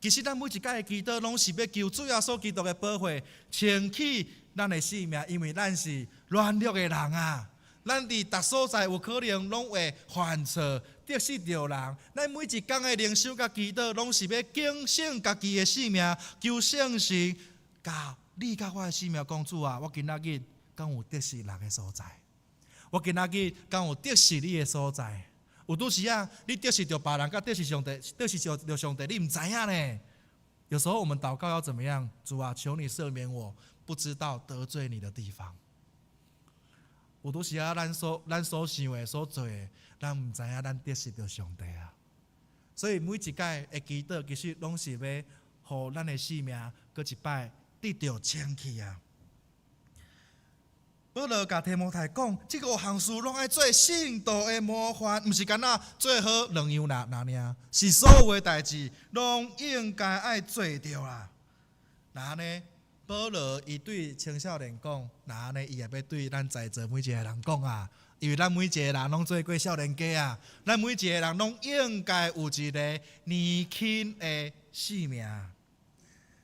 其實咱每一擺的祈禱，攏是欲求主耶穌基督的寶血，清去咱的性命，因為咱是軟弱的人啊。咱佇逐所在有可能攏會犯錯，得失著人。咱每一工的靈修佮祈禱，攏是欲警醒家己的性命，求聖神共你佮我的性命講，主啊，我今仔日敢有得失人的所在？我今仔日敢有得失你的所在？有拄時啊，你得失著別人，佮得失上帝，得失著上帝，你毋知影呢。有時候我們禱告要怎麼樣？主啊，求你赦免我，不知道得罪你的地方。有拄時啊，咱所想的、所做的，咱毋知影咱得失著上帝啊。所以每一擺的祈禱，其實攏是欲予咱的性命閣一擺得著清氣啊。保羅共提摩太講，這五項事攏愛做信徒的模範，毋是干焦做好兩樣爾爾，是所有的代誌攏應該愛做著啦。若按呢，保羅伊對青少年講，若按呢，伊也欲對咱在座每一個人講啊，因為咱每一個人攏做過少年家啊，咱每一個人攏應該有一个年輕的性命。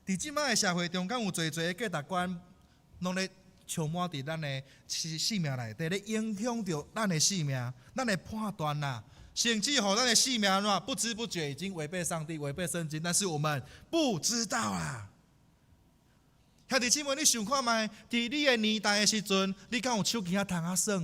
佇這擺的社會中間，有濟濟的價值觀，攏咧充滿佇咱的性命內底，咧影響著咱的性命，咱的判斷啦，甚至予咱的性命按怎不知不覺已經違背上帝、違背聖經，但是我們不知道啊。兄弟姊妹，你想看覓？佇你的年代的時陣，你敢有手機仔通啊耍？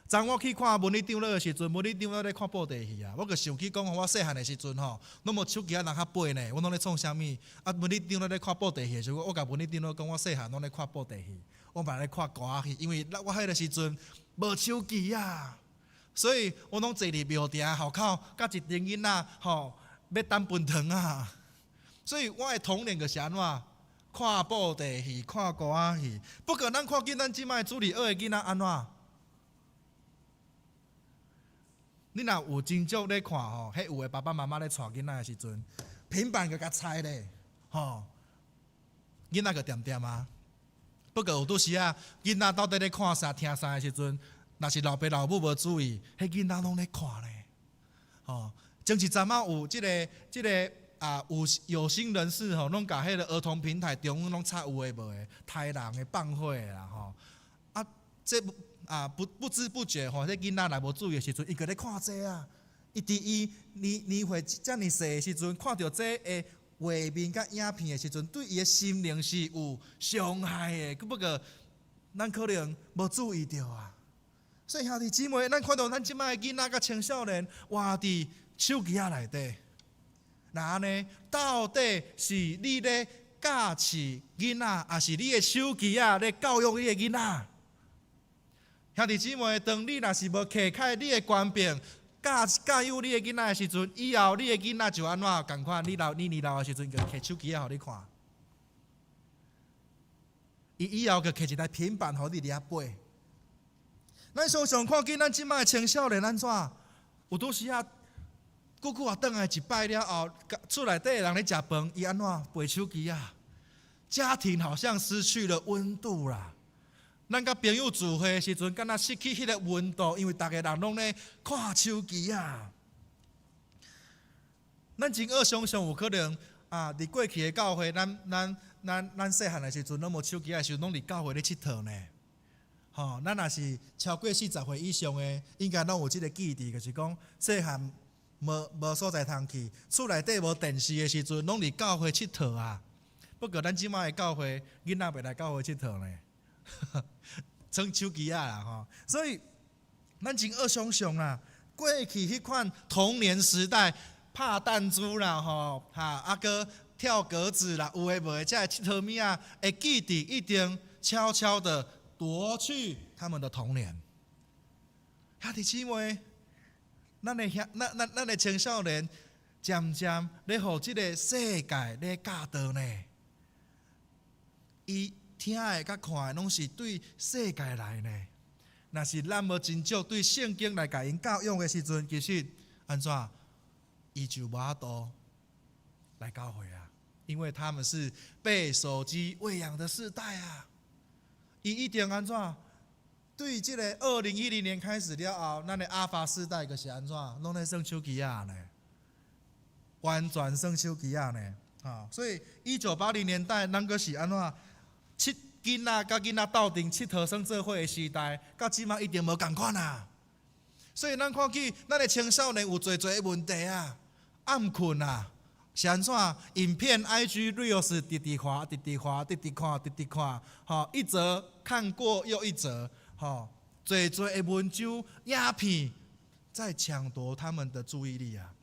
昨我去看文理長老的時陣，文理長老咧看布袋戲啊，我就想起講，我細漢的時陣吼，攏無手機仔通較背呢，我攏咧創啥物？啊，文理長老咧看布袋戲的時陣，我共文理長老講，我細漢攏咧看布袋戲，我嘛咧看歌仔戲，因為我彼个時陣無手機啊，所以我攏坐佇廟埕後口，佮一陣囡仔吼，欲等歕糖啊。所以我的童年就是按怎？看布袋戲、看歌仔戲。不過咱看見咱這擺主日學的囡仔按怎？你若有真少咧看吼，彼有的爸爸媽媽咧帶囡仔的時陣，平板就共拆咧，吼，囡仔就恬恬啊。不過有拄時啊，囡仔到底咧看啥、聽啥的時陣，若是老爸老母無注意，彼囡仔攏咧看咧，吼。前一陣仔有這个啊，有有心人士吼，攏共彼个兒童平台中攏插有的無的，殺人的、放火的啦，吼。啊，這啊不知不覺吼，這囡仔若無注意的時陣，伊閣咧看這啊。伊佇伊年年歲遮爾細的時陣，看著這个畫面佮影片的時陣，對伊的心靈是有傷害的。不過咱可能無注意著啊。所以兄弟姊妹，咱看著咱這擺的囡仔佮青少年活佇手機仔內底，若按呢，到底是你咧教飼囡仔，抑是你的手機仔咧教育你的囡仔？兄弟姊妹，當你若是無揢開你的權柄，教教育你的囡仔的時陣，以後你的囡仔就按怎仝款？你老你年老的時陣，就揢手機仔予你看。伊以後就揢一台平板予你佇遐背。咱常常看見咱這擺的青少年按怎？有當時啊，久久啊，轉來一擺了後，厝內底的人咧食飯，伊按怎背手機啊？家庭好像失去了溫度啦。咱佮朋友聚會的時陣，敢若失去彼個溫度，因為逐个人攏咧看手機啊。咱真愛想像有可能啊，佇過去的教會，咱細漢的時陣，攏無手機的時陣，攏佇教會咧𨑨迌呢。吼，咱若是超過40歲以上的，應該攏有這个記憶，就是講細漢無所在通去，厝內底無電視的時陣，攏佇教會𨑨迌啊。不過咱這擺的教會，囡仔袂來教會𨑨迌呢。耍手機仔啦吼，所以咱真愛想像啦，過去彼款童年時代拍彈珠啦吼，哈啊閣跳格子啦，有的無的，這个𨑨迌物仔會記得一定悄悄的奪去他們的童年。兄弟姊妹，咱的兄，咱咱咱的青少年，漸漸咧予這个世界咧教導呢，伊聽的佮看的，攏是對世界來呢。若是咱無真少對聖經來共𪜶教養的時陣，其實按怎，伊就無法度來教會啊，因為他們是被手機餵養的世代啊。伊一定按怎？對這个2010年開始了後，咱的阿法世代就是按怎，攏咧耍手機仔呢，完全耍手機仔呢。啊，所以1980年代，咱閣是按怎？𨑨囡仔佮囡仔鬥陣𨑨迌耍做伙的時代，到這馬一定無仝款啊！所以咱看見咱的青少年有濟濟的問題啊，暗睏啊，是按怎？影片 IG Reels 直直滑，直直滑，直直看，直直看，吼，一則看過又一則，吼，濟濟的文章、影片在搶奪他們的注意力啊！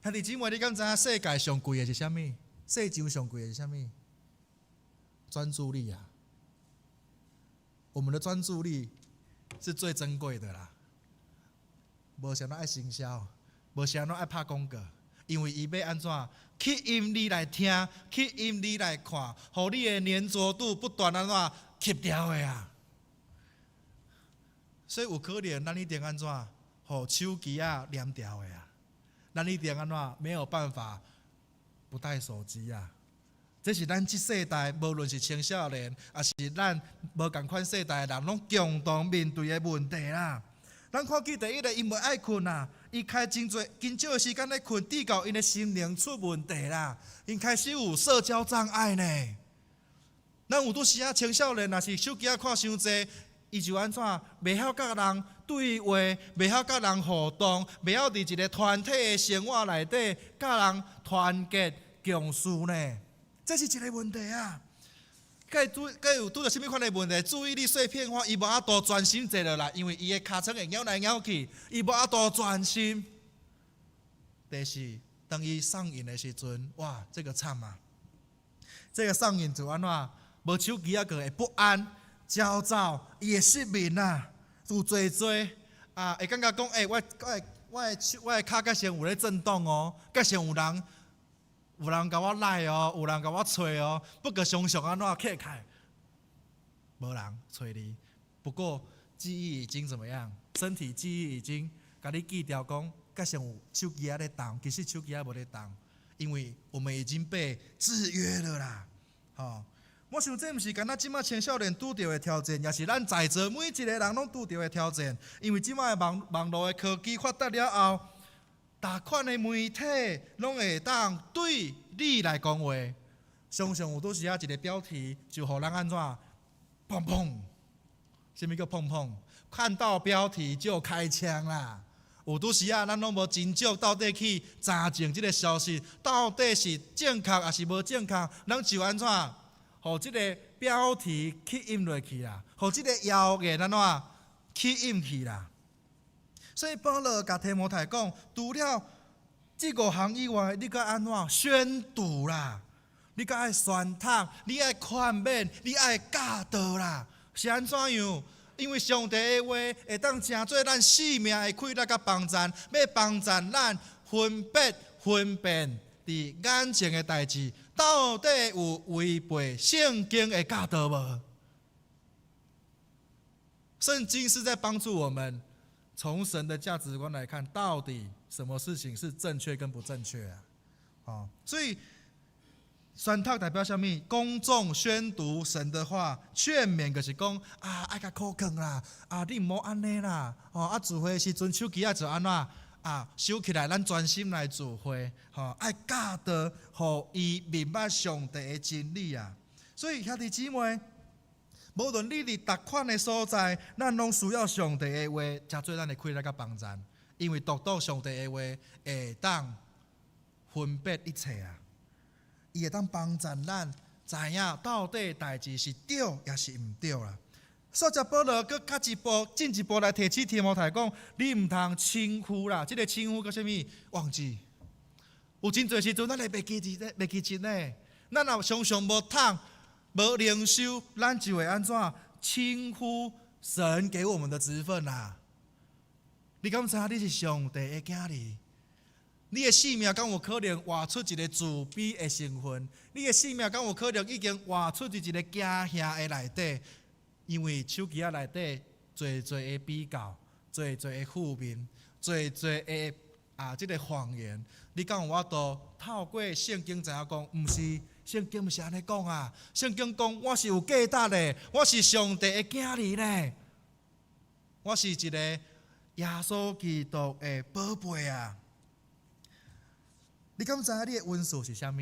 兄弟姊妹，你敢知影世界上貴的是啥物？世上上貴的是啥物？專注力啊！我們的專注力是最珍貴的啦。無啥物愛行銷，無啥物愛拍廣告，因為伊欲按怎吸引你來聽，吸引你來看，予你的黏著度不斷按怎吸牢的啊！所以有可能咱一定按怎，予手機仔黏牢的啊！咱一定按怎沒有辦法不帶手機啊！這是咱這世代，無論是青少年，抑是咱無仝款世代的人，攏共同面對的問題啦。咱看見第一个，伊無愛睏啊，伊開真濟真少的時間咧睏，直到𪜶的心靈出問題啦，𪜶開始有社交障礙呢。咱有拄時仔青少年，若是手機仔看傷濟，伊就按怎，袂曉佮人對話，袂曉佮人互動，袂曉佇一个團體的生活內底佮人團結共事呢。這是一个問題啊！佮拄佮有拄著啥物款的問題？注意力碎片化，伊無法度專心坐落來，因為伊的尻川會搖來搖去，伊無法度專心。第四，當伊上癮的時陣，哇，這個慘啊！這個上癮就按怎？無手機仔，閣會不安、焦躁，伊會失眠啊，有濟濟啊，會感覺講，欸，我的跤閣像有咧震動哦，閣像有人。有人共我來哦，有人共我揣哦，不過常常按怎起開，無人揣你。不過記憶已經怎麼樣？身體記憶已經共你記牢，講閣像有手機仔咧動，其實手機仔無咧動，因為我們已經被制約了啦。吼，我想這毋是干焦這馬青少年拄著的挑戰，也是咱在座每一个人攏拄著的挑戰。因為這馬的網路的科技發達了後，逐款的媒體攏會當對你來講話，常常有拄時仔一个標題就予人按怎，砰砰，啥物叫砰砰？看到標題就開槍啦！有拄時仔咱攏無真少到底去查證這个消息到底是正確抑是無正確，咱就按怎，予這个標題吸引落去啦，予這个謠言按怎吸引去啦。所以保羅共提摩太講，除了這五項以外，你閣按怎宣讀啦？你閣愛宣讀，你愛勸勉，你愛教導啦，是按怎樣？因為上帝的話會當成做咱性命的氣力佮幫贊，欲幫贊咱分別分辨佇眼前的代誌，到底有違背聖經的教導無？聖經是在幫助我們從神的價值觀來看，到底什麼事情是正確跟不正確啊？哦，所以宣讀代表啥物？公眾宣讀神的話，勸勉就是講啊，愛較苦勸啦，啊，你毋好按呢啦，吼啊，聚會時陣手機愛做按怎啊，收起來，咱專心來聚會，吼，愛教導，予伊明白上帝的真理啊。所以兄弟姊妹，無論你佇佗款的所在，咱攏需要上帝的話，成做咱的氣力佮幫贊，因為獨獨上帝的話會當分別一切啊。伊會當幫贊咱知影到底代誌是對抑是毋對啦。所以保羅閣較一步進一步來提醒提摩太講：你毋通輕忽啦！這個輕忽叫啥物？忘記。有真濟時陣，咱會袂記得，袂記得呢。咱若常常無讀、無靈修，咱就會按怎輕忽神給我們的職分啦？你敢知影你是上帝的囝兒？你的性命敢有可能活出一個自卑的成分？你的性命敢有可能已經活出佇一個驚嚇的內底？因為手機仔內底濟濟的比較，濟濟的負面，濟濟的啊，這個謊言，你敢有法度透過聖經知影講？毋是，聖經毋是按呢講啊！聖經講我是有價值的，我是上帝的囝兒呢，我是一個耶穌基督的寶貝啊！你敢知影你的恩賜是啥物？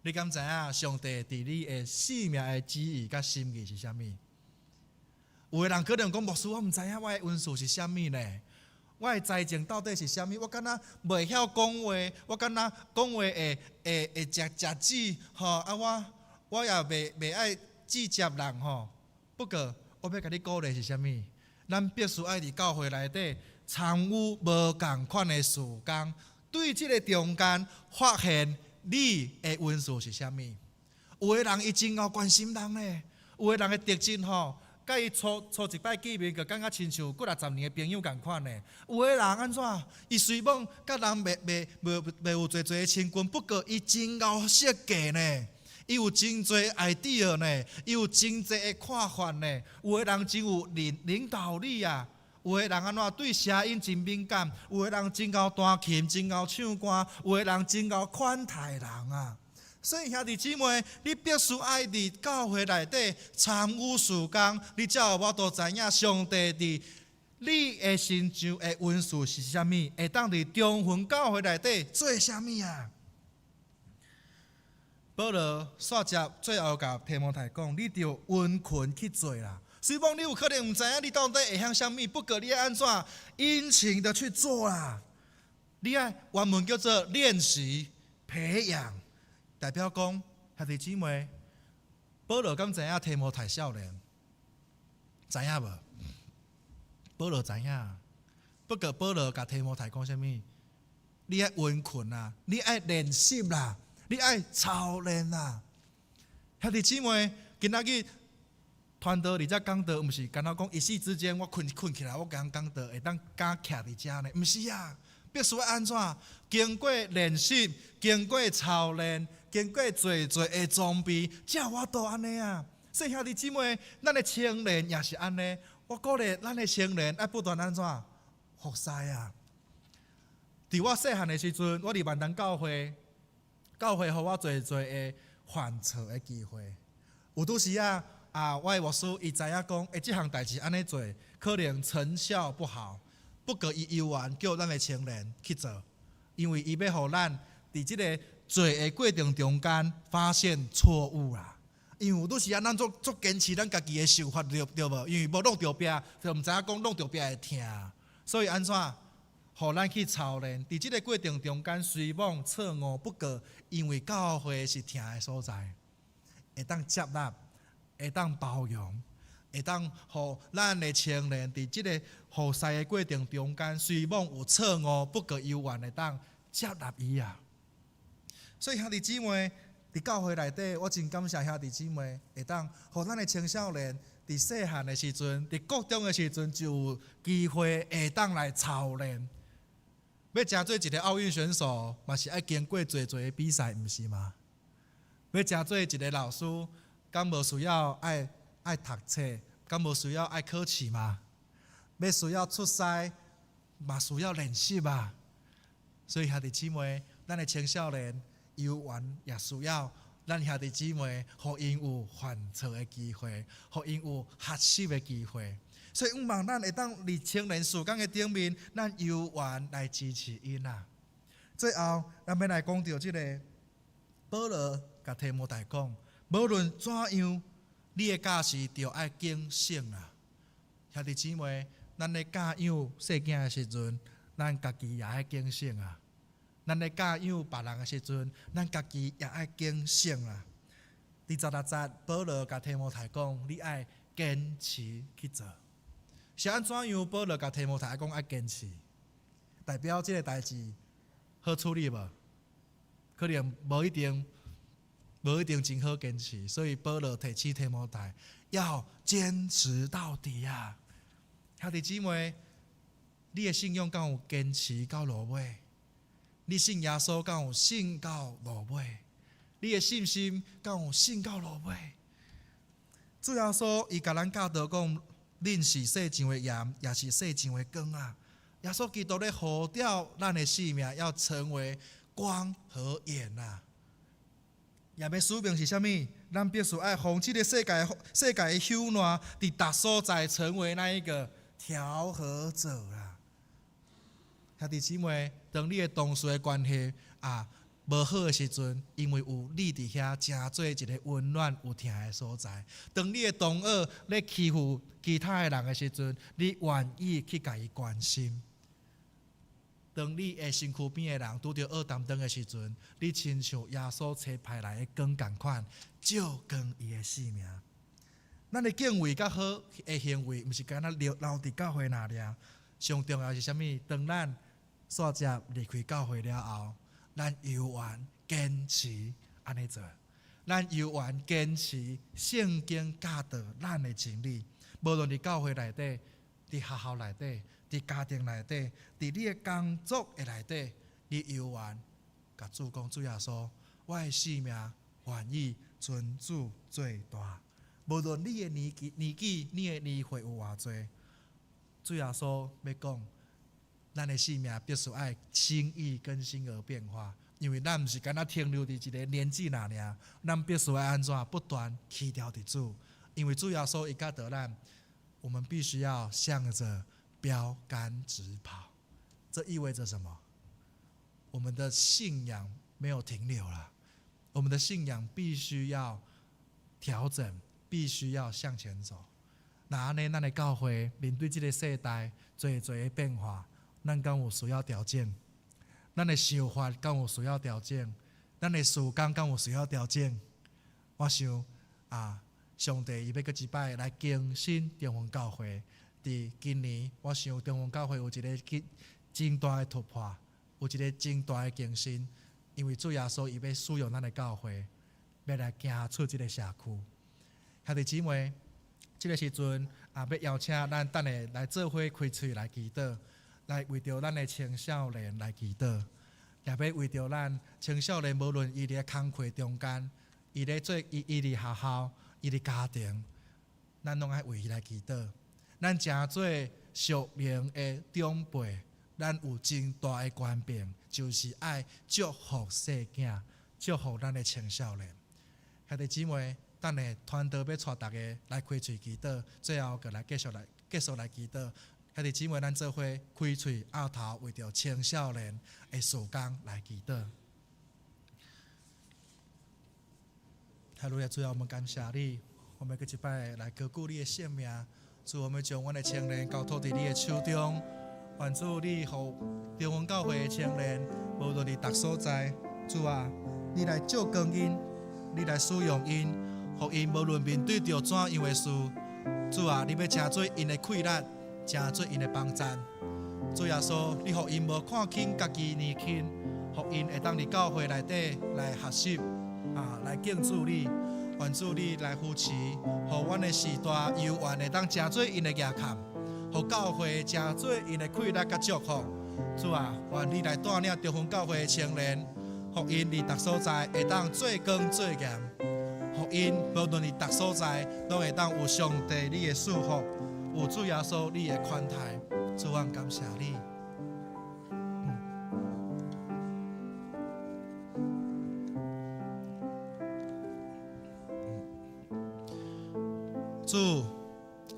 你敢知影上帝佇你的生命的旨意佮心意是啥物？有的人可能講牧師，我毋知影我的恩賜是啥物呢？我的才情到底是啥物？我敢若袂曉講話，我敢若講話會會會食食舌吼啊！我我也袂袂愛拒絕人吼。不過我欲共你鼓勵是啥物？咱必須愛佇教會內底參與無仝款的事工，對這个中間發現你的恩賜是啥物。有的人伊真𠢕關心人咧，有的人的特質吼，佮伊初初一擺見面，就感覺親像幾若十年的朋友仝款咧。有的人按怎？伊雖罔佮人袂袂無袂有濟濟的親近，不過伊真𠢕設計呢，伊有真濟 idea 呢，伊有真濟的看法呢。有的人真有領領導力啊，有的人按怎對聲音真敏感，有的人真𠢕彈琴，真𠢕唱歌，有的人真𠢕款待人啊。所以兄弟姊妹，你必須愛佇教會內底參與事工，你才有法度知影上帝佇你的身上的恩賜是啥物，會當佇中雲教會內底做啥物啊？保羅煞接最後共提摩太講，你著殷勤去做啦。雖罔你有可能毋知影你到底會曉啥物，不過你愛按怎殷勤的去做啦。你愛原文叫做練習培養。代表講，兄弟姊妹，保羅敢知影提摩太少年？知影無？保羅知影。不過保羅共提摩太講啥物？你愛殷勤啊，你愛練習啦，你愛操練啦。兄弟姊妹，今仔日傳道佇遮講道，毋是干焦講一時之間我睏睏起來，我共講道會當敢徛佇遮呢？毋是啊，必須愛按怎？經過練習，經過操練。經過濟濟的裝備，才有法度按呢啊！所以兄弟姊妹，咱的青年也是按呢。我鼓勵咱的青年愛不斷按怎服侍啊！佇我細漢的時陣，我佇萬東教會，教會予我濟濟的犯錯的機會。有拄時啊，啊，我的牧師伊知影講，欸，這項代誌按呢做，可能成效不好。不過伊猶原叫咱的青年去做，因為伊欲予咱佇這个做的過程中間發現錯誤啦。因為有拄時啊，咱足足堅持咱家己的想法對對無？因為無弄著壁，就毋知影講弄著壁會疼。所以按怎，予咱去操練，佇這个過程中間雖罔錯誤，不過因為教會是疼的所在，會當接納，會當包容，會當予咱的青年佇這个服侍的過程中間，雖罔有錯誤，不過猶原會當接納伊啊。所以兄弟姊妹，佇教會內底，我真感謝兄弟姊妹會當予咱的青少年佇細漢的時陣，佇國中的時陣就有機會會當來操練。欲成做一个奧運選手，嘛是愛經過濟濟的比賽，毋是嗎？欲成做一个老師，敢無需要愛讀冊，敢無需要愛考試嗎？欲需要出師，嘛需要練習啊。所以兄弟姊妹，咱的青少年猶原也需要咱兄弟姊妹，予𪜶有犯錯的機會，予𪜶有學習的機會。所以，向望咱會當佇青年事工的頂面，咱猶原來支持𪜶啊。最後，咱欲來講著這个保羅共提摩太講，無論怎樣，你的教示著愛警醒啊。兄弟姊妹，咱咧教養細囝的時陣，咱家己也愛警醒啊。咱咧教養別人的時陣，咱家己也愛警醒啊。第十六節，保羅共提摩太講，你愛堅持去做。是按怎樣？保羅共提摩太講愛堅持，代表這个代誌好處理無？可能無一定，無一定真好堅持。所以保羅提醒提摩太要堅持到底啊！兄弟姊妹，你的信仰敢有堅持到落尾？你信耶穌敢有信到落尾？你的信心敢有信到落尾？主耶穌伊共咱教導講，恁是世上的鹽，也是世上的光啊！耶穌基督咧呼召咱的生命，要成為光和鹽啊！鹽的使命是啥物？咱必須愛予這个世界的朽爛，佇逐所在成為那一個調和者啊！兄弟姊妹，當你的同事的關係啊無好的時陣，因為有你佇遐，成做一个溫暖有疼的所在。當你的同學咧欺負其他的人的時陣，你願意去共伊關心。當你的身軀邊的人拄著僫擔當的時陣，你親像耶穌差派來的光仝款，照光伊的生命。咱的敬畏佮好的行為，毋是干焦留留佇教會內爾。上重要是啥物？當咱煞接離開教會了後，咱猶原堅持按呢做，咱猶原堅持聖經教導咱的真理。無論佇教會內底，佇學校內底，佇家庭內底，佇你的工作的內底，你猶原共主講，主耶穌，我的生命願意尊主最大。無論你的年紀、年紀、你的年歲有偌濟，主耶穌欲講，咱的生命必須愛心意更新而變化，因為咱毋是干焦停留佇一个年紀爾爾，咱必須愛按怎不斷起調佇主，因為主耶穌伊教導咱，我們必須要向着標杆直跑。這意味着什麼？我們的信仰沒有停留了，我們的信仰必須要調整，必須要向前走。那按呢，咱的教會面對這个世代濟濟的變化，咱敢有需要調整？咱的想法敢有需要調整？咱的事工敢有需要調整？我想啊，上帝伊欲閣一擺來更新中雲教會。佇今年，我想中雲教會有一个真大的突破，有一个真大的更新，因為主耶穌伊欲使用咱的教會，欲來行出這个社區。兄弟姊妹，這个時陣啊，欲邀請咱等下來做伙開喙來祈禱，來為著咱的青少年來祈禱，也欲為著咱青少年，無論伊佇工課中間，伊咧做伊伊佇學校，伊佇家庭，咱攏愛為伊來祈禱。咱成做屬靈的長輩，咱有真大的權柄，就是愛祝福細囝，祝福咱的青少年。兄弟姊妹，等下傳道欲帶大家來開喙祈禱，最後閣來繼續來祈禱。兄弟姊妹，咱做伙開喙僫頭，為著青少年的事工來祈禱。哈利路亞，主啊，我們感謝你，我們閣一擺來高舉你的聖名。主，我們將阮的青年交託佇你的手中，願主你予中雲教會的青年，無論佇逐所在，主啊，你來照光𪜶，你來使用𪜶，予𪜶無論面對著怎樣的事，主啊，你欲成做𪜶的氣力，成做𪜶的幫贊。主耶穌，你予𪜶無看輕家己年輕，予𪜶會當佇教會內底來學習，啊，來敬主你，愿主你來扶持，予阮的時代猶原會當成做𪜶的依靠，予教會成做𪜶的氣力佮祝福。主啊，願你來帶領中分教會的青年，予𪜶佇逐所在會當做光做鹽，予𪜶無論佇逐所在，攏會當有上帝你的祝福，有主耶穌你的寬待。主，阮感謝你。主，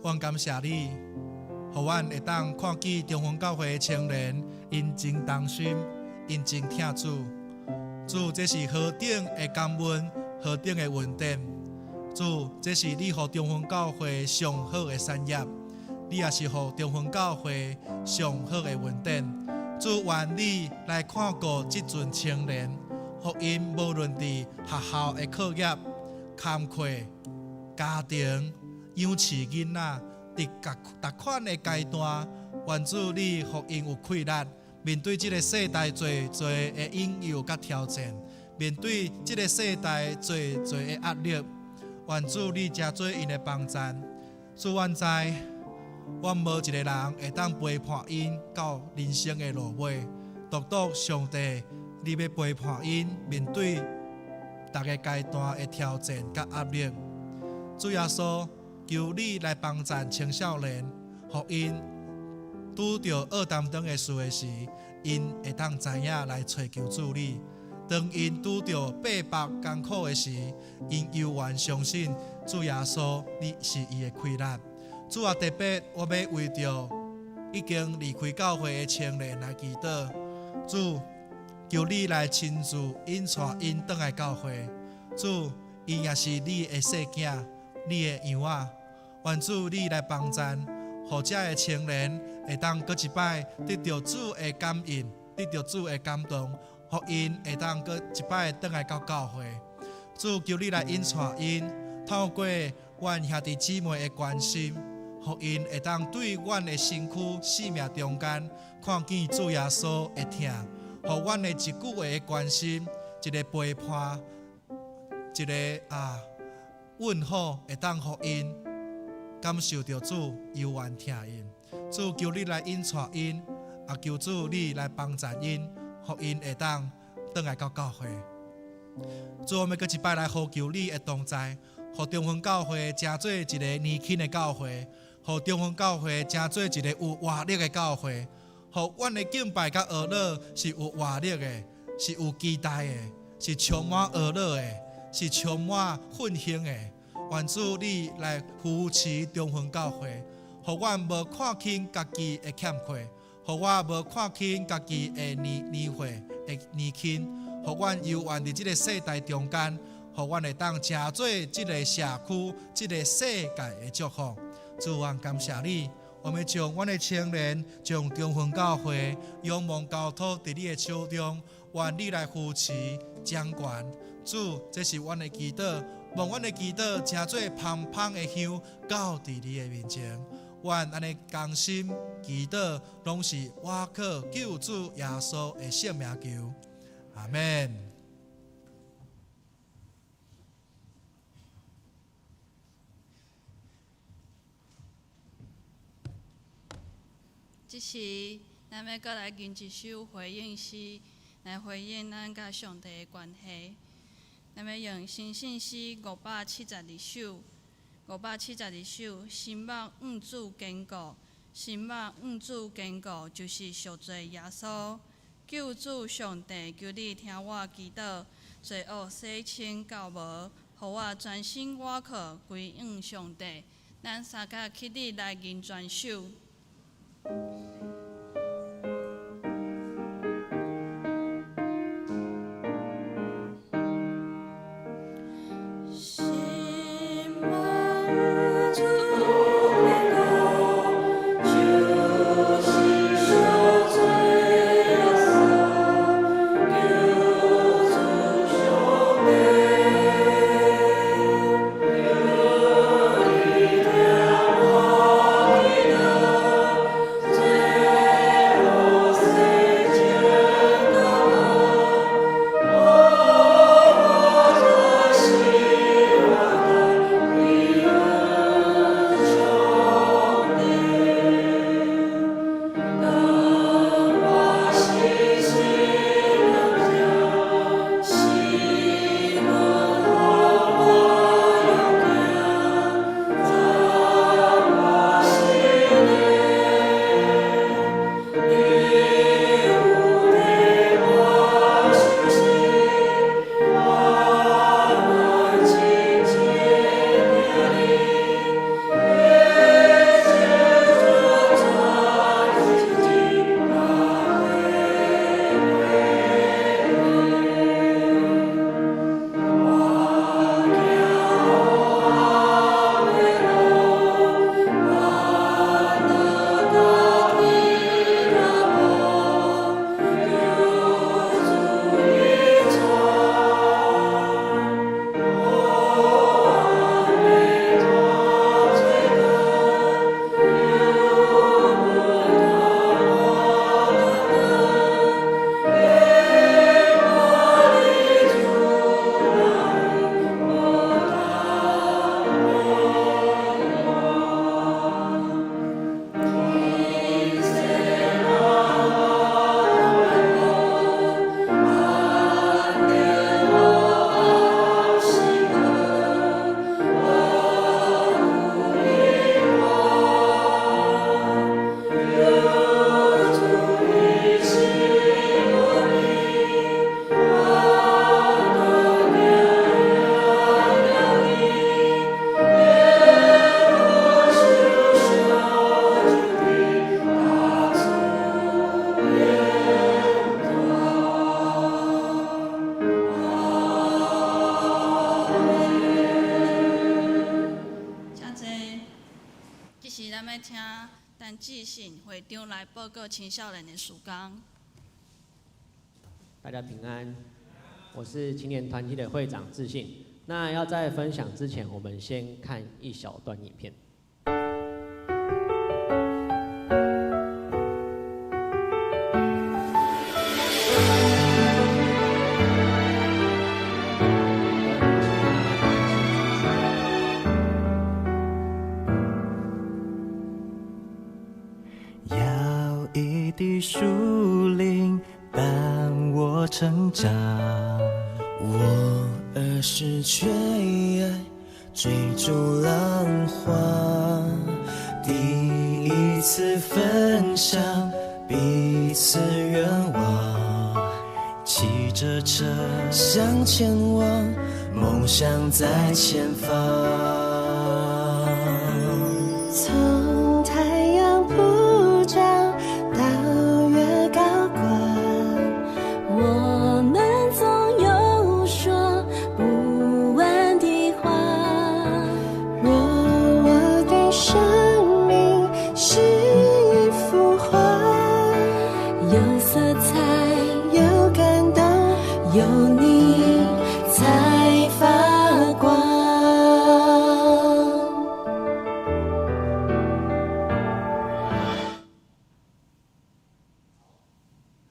阮感謝你，予阮會當看見中分教會的青年，𪜶真忠心，𪜶真疼主。主，這是何等的感恩，何等的恩典。主，這是你予中分教會上好的產業，你也是予中分教會上好的恩典。主，願你來看顧這陣青年，予𪜶無論佇學校的課業、工課、家庭、養飼囡仔，佇各逐款的階段，願主你予𪜶有氣力，面對這个世代濟濟的引誘佮挑戰，面對這个世代濟濟的壓力，願主你成做𪜶的幫贊。主，阮知，阮無一个人會當陪伴𪜶到人生的路尾，獨獨上帝，你欲陪伴𪜶面對逐个階段的挑戰佮壓力。主耶穌，求你來幫贊青少年，予𪜶拄著惡擔當的事的時，𪜶會當知影來揣求主你；當𪜶拄著逼迫艱苦的時，𪜶猶原相信主耶穌，你是伊的氣力。主啊，特別我欲為著已經離開教會的青年來祈禱，主，求你來親自引帶𪜶轉來教會。主，𪜶也是你的細囝，你的羊仔，願主你來幫贊，予遮的青年會當閣一擺得著主的感應，得著主的感動，予𪜶會當閣一擺轉來到教會。主，求你來引帶𪜶，透過阮兄弟姊妹的關心，予𪜶會當對阮的身軀、生命中間看見主耶穌的疼，予阮的一句話的關心，一个陪伴，一个啊問候，會當予𪜶感受著主猶原疼𪜶。主，求你來引帶𪜶，也求主你來幫贊𪜶，予𪜶會當轉來到教會。主，我們閣一擺來呼求你的同在，予中分教會成做一個年輕的教會，予中分教會成做一個有活力的教會，予阮的敬拜佮哀禱是有活力的，是有期待的，是充滿哀禱的，是充滿奮興的。願主你來扶持中分教會，予阮無看輕家己的欠缺，予我無看輕家己的年年歲的年輕，予阮猶原佇這个世代中間，予阮會當成做這个社區、這个世界的祝福。主，阮感謝你，我們將阮的青年，將中分教會仰望交託佇你的手中，願你來扶持掌權。主，這是阮的祈禱，望阮的祈禱成做芳芳的香，到佇你的面前。阮按呢同心祈禱，攏是倚靠救主耶穌的聖名求，阿們。這時，咱欲閣來吟一首回應詩，來回應咱佮上帝的關係。咱欲用新信詩572首，572首，心目向主堅固，心目向主堅固，就是贖罪耶穌，救主上帝，求你聽我祈禱，罪惡洗清到無，予我專心倚靠歸向上帝。咱三甲起立來吟全首。心目向主堅固，就是贖罪耶穌，救主上帝，求你聽我祈禱，罪咱欲聽陳志信會長來報告青少年的事工。大家平安，我是青年團體的會長志信。那要在分享之前，我們先看一小段影片。搖曳的樹林伴我成長，我兒時卻愛追逐浪花，第一次分享彼此願望，騎著車向前望，夢想在前方。從太陽普照到月高掛，我們總有說不完的話。若我的生命是一幅畫，有色彩，有感動，有你才發光。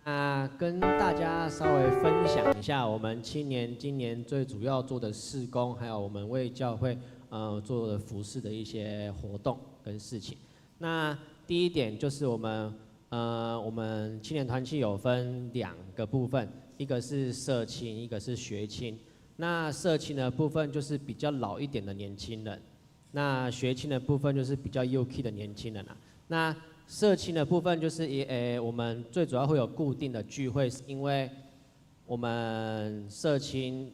那跟大家稍微分享一下，我們青年今年最主要做的事工，還有我們為教會做的服事的一些活動跟事情。那第一點就是我們青年團契有分兩個部分，一個是社青，一個是學青。那社青的部分就是比較老一點的年輕人，那學青的部分就是比較幼齒的年輕人啊。那社青的部分就是我們最主要會有固定的聚會，是因為我們社青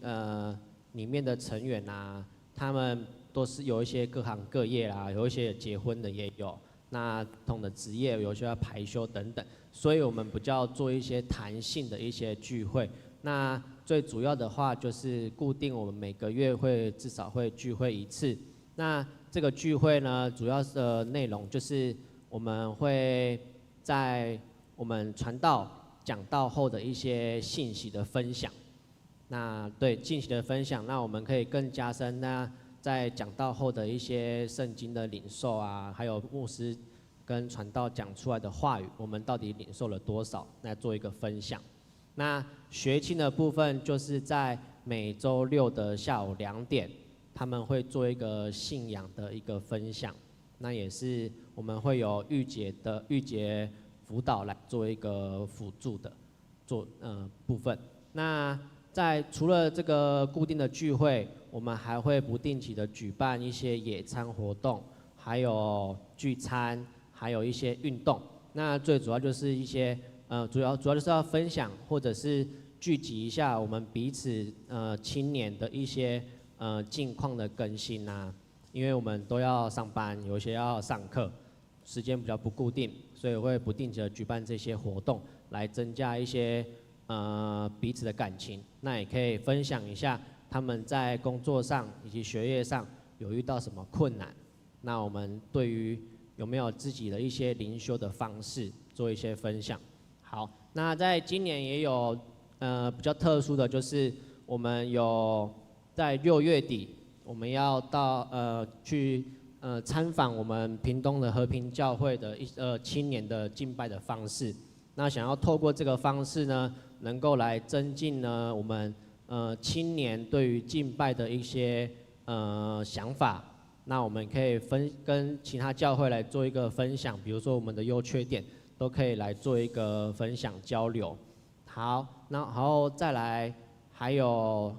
裡面的成員啊，他們都是有一些各行各業啦，有一些結婚的也有，那不同的職業有些要排休等等，所以我們比較做一些彈性的一些聚會。那最主要的話就是固定我們每個月會至少會聚會一次。那這個聚會呢，主要的內容就是我們會在我們傳道講道後的一些信息的分享。那對信息的分享，那我們可以更加深那在講道後的一些聖經的領受啊，還有牧師跟傳道講出來的話語，我們到底領受了多少？來做一個分享。那學青的部分就是在每週六的下午2點，他們會做一個信仰的一個分享。那也是我們會有御節輔導來做一個輔助的做部分。那在除了這個固定的聚會，我們還會不定期的舉辦一些野餐活動，還有聚餐，還有一些運動。那最主要就是一些主要就是要分享或者是聚集一下我們彼此青年的一些近況的更新啊。因為我們都要上班，有些要上課，時間比較不固定，所以會不定期的舉辦這些活動，來增加一些彼此的感情。那也可以分享一下他們在工作上以及學業上有遇到什麼困難。那我們對於有沒有自己的一些靈修的方式做一些分享。好，那在今年也有比較特殊的就是我們有在6月底，我們要到去參訪我們屏東的和平教會的一青年的敬拜的方式。那想要透過這個方式呢，能夠來增進呢我們青年對於敬拜的一些想法。那我們可以跟其他教會來做一個分享，比如說我們的優缺點都可以來做一個分享交流。好，然後再來還有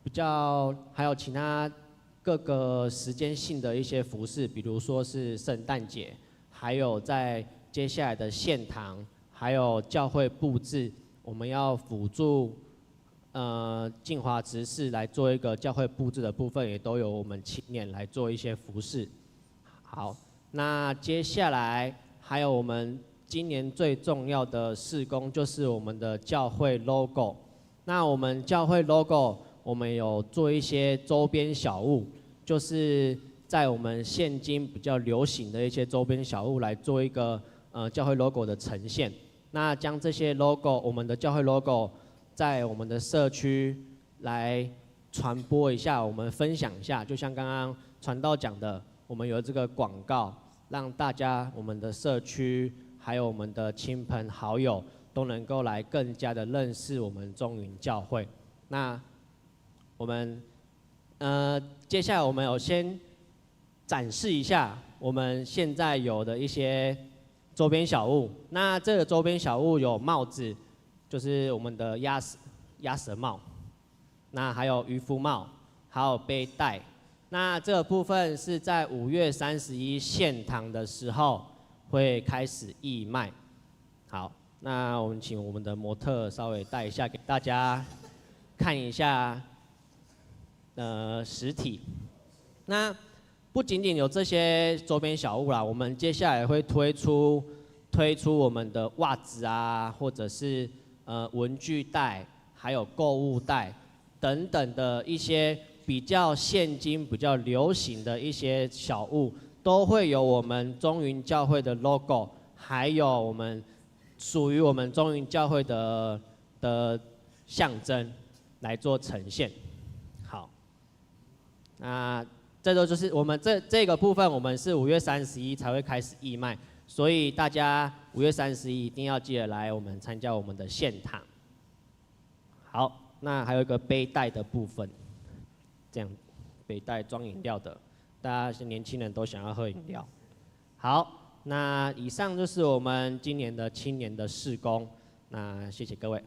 比較還有其他各個時間性的一些服事，比如說是聖誕節，還有在接下來的獻堂，還有教會布置，我們要輔助靜華執事來做一個教會布置的部分，也都由我們青年來做一些服事。好，那接下來還有我們今年最重要的事工，就是我們的教會 logo。那我們教會 logo，我們有做一些周邊小物，就是在我們現今比較流行的一些周邊小物來做一個教會 logo 的呈現。那將這些 logo，我們的教會 logo，在我們的社區來傳播一下，我們分享一下。就像剛剛傳道講的，我們有這個廣告，讓大家我們的社區還有我們的親朋好友都能夠來更加的認識我們中雲教會。那我們接下來我們有先展示一下我們現在有的一些周邊小物。那這個周邊小物有帽子，就是我們的鴨舌帽，那還有漁夫帽，還有背帶。那這個部分是在5月31獻堂的時候會開始義賣。好，那我們請我們的模特稍微帶一下，給大家看一下，實體。那不僅僅有這些周邊小物啦，我們接下來會推出我們的襪子啊，或者是文具袋，還有購物袋等等的一些比較現今比較流行的一些小物，都會有我們中雲教會的 logo，還有我們屬於我們中雲教會的象徵來做呈現。好，那這都就是我們這個部分，我們是五月三十一才會開始義賣，所以大家五月三十一一定要記得來我們參加我們的獻堂。好，那還有一個背帶的部分，這樣背帶裝飲料的，大家是年輕人都想要喝飲料。好，那以上就是我們今年的青年的事工，那謝謝各位。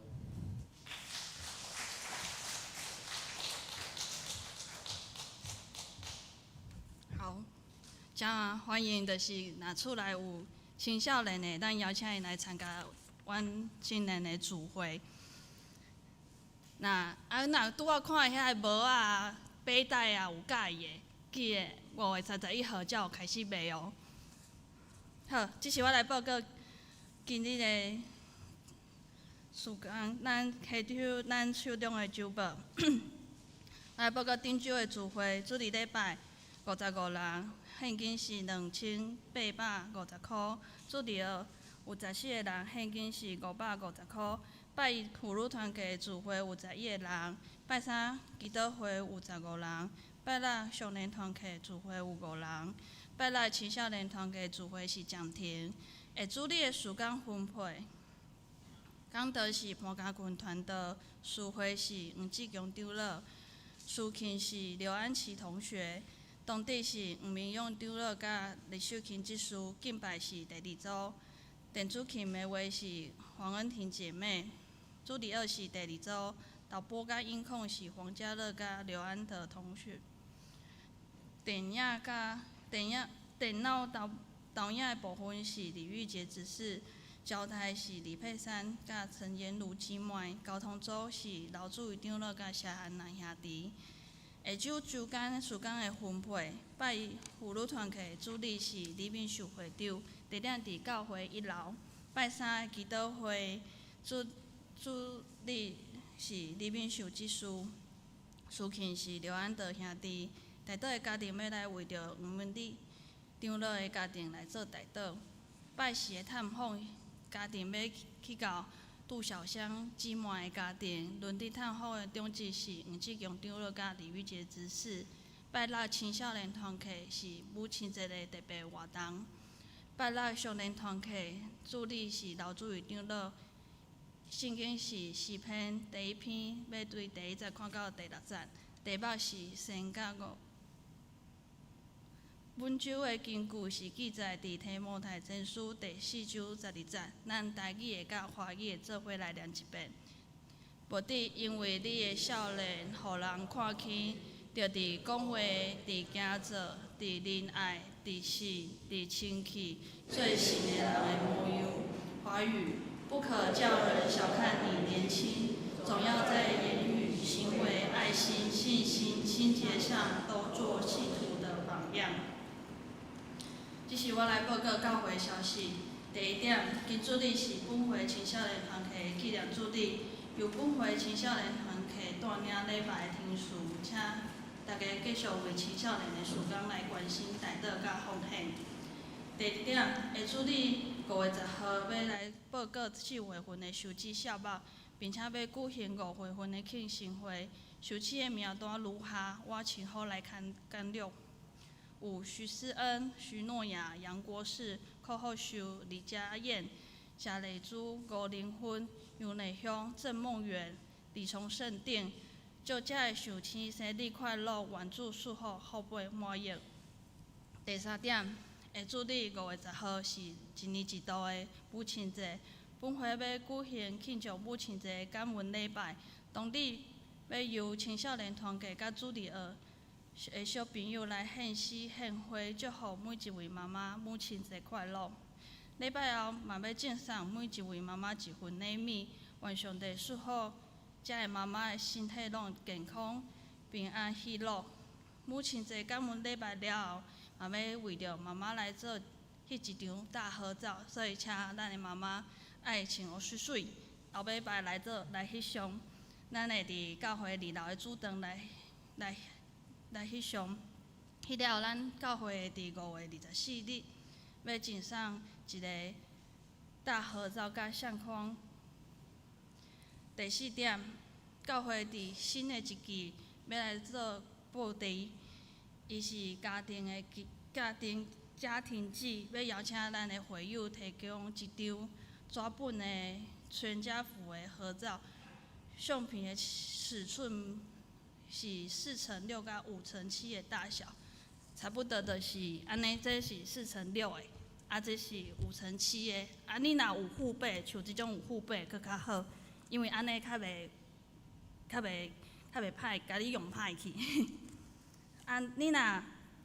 好，這樣歡迎就是若厝內有青少年的，咱邀請伊來參加阮青年的聚會。那啊，若拄仔看遐個帽仔、背帶啊有佮意的，記得5月31號才有開始賣哦。好，這是我來報告今日的時間，咱下手咱手中的周報。來報告頂週的聚會，主日禮拜55人，現金是2850塊；主日學有14個人，現金是550塊。拜一婦女團契聚會有11個人，拜三祈禱會有15人，拜六少年團契聚會有5人，拜六青少年團契聚會是暫停。下主日的時間分配，講道是潘家群傳道，司會是黃志強長老，司琴是劉安琪同學，當地是黃明勇長老佮李秀琴執事，敬拜是第二組，電子琴的話是黃恩婷姐妹。主日學是第二組，導播佮音控是黃家樂佮劉安德同學。電影佮電影電腦導演的部分是李玉潔執事，交代是李佩珊佮陳妍如姊妹，交通組是劉主任長老佮謝漢南兄弟。下晝周間時間的分配，拜一婦女團契主理是李敏秀會長，地點佇教會一樓。拜三的祈禱會主理是李敏秀執事，司琴是劉安德兄弟。代禱的家庭欲來為著黃文禮長老的家庭來做代禱。拜四的探訪家庭欲去到杜小香姊妹的家庭，輪值探訪的長執是黃志強長老佮李玉潔執事。拜六青少年團契是母親節的特別活動。拜六少年團契主理是劉主任長老。聖經是詩篇第一篇，欲對第一節看到第六節，題目是神甲我。本週的根據是記載佇提摩太前書第4章12節，咱台語的佮華語的做伙來念一遍。無得因為你的少年，予人看輕，著佇講話、佇行做、佇仁愛、佇信、佇清氣，做神的人的模樣。華語不可叫人小看你年輕，總要在言語、行為、愛心、信心、清潔上都做信徒的榜樣。這是我來報告教會消息。第一點，今主日是本會青少年團契的紀念主日，由本會青少年團契帶領禮拜的聽詞，請大家繼續為青少年的事工來關心、代禱佮奉獻。第二點，會主日5月10號欲來報告4月份的收支數目，並且欲舉行5月份的慶生會。收支的名單如下，我請予來簡簡略。有徐思恩、徐諾亞、楊國士、寇厚修、李佳燕、謝麗珠、吳玲芬、楊麗香、鄭夢圓、李崇勝等。祝遮的壽星生日快樂，願主賜福，福杯滿溢。第三點，會主日5月10號是一年一度的母親節，本會欲舉行慶祝母親節感恩禮拜，當日欲由青少年團契佮主日學的小朋友來獻詩獻花，祝福每一位媽媽母親節快樂。禮拜後嘛欲贈送每一位媽媽一份禮物，願上帝賜福遮的媽媽的身體攏健康、平安、喜樂。母親節感恩禮拜了後，嘛欲為著媽媽來做彼一場大合照，所以請咱的媽媽愛穿予媠媠，後尾擺來做來翕相。咱會佇教會二樓的主堂來來來翕相。翕了後，咱教會會佇5月24日欲贈送一個大合照佮相框。第四點，教會佇新的一季欲來做布置，伊是家庭的家庭家庭季，欲邀請咱的會友提供一張紙本的全家福的合照，相片的尺寸是4乘6佮5乘7的大小，差不多就是按呢，這是四乘六的，啊，這是5乘7的，啊，你若有護背，像這種有護背閣較好，因為按呢較袂歹，共你用歹去。啊，你若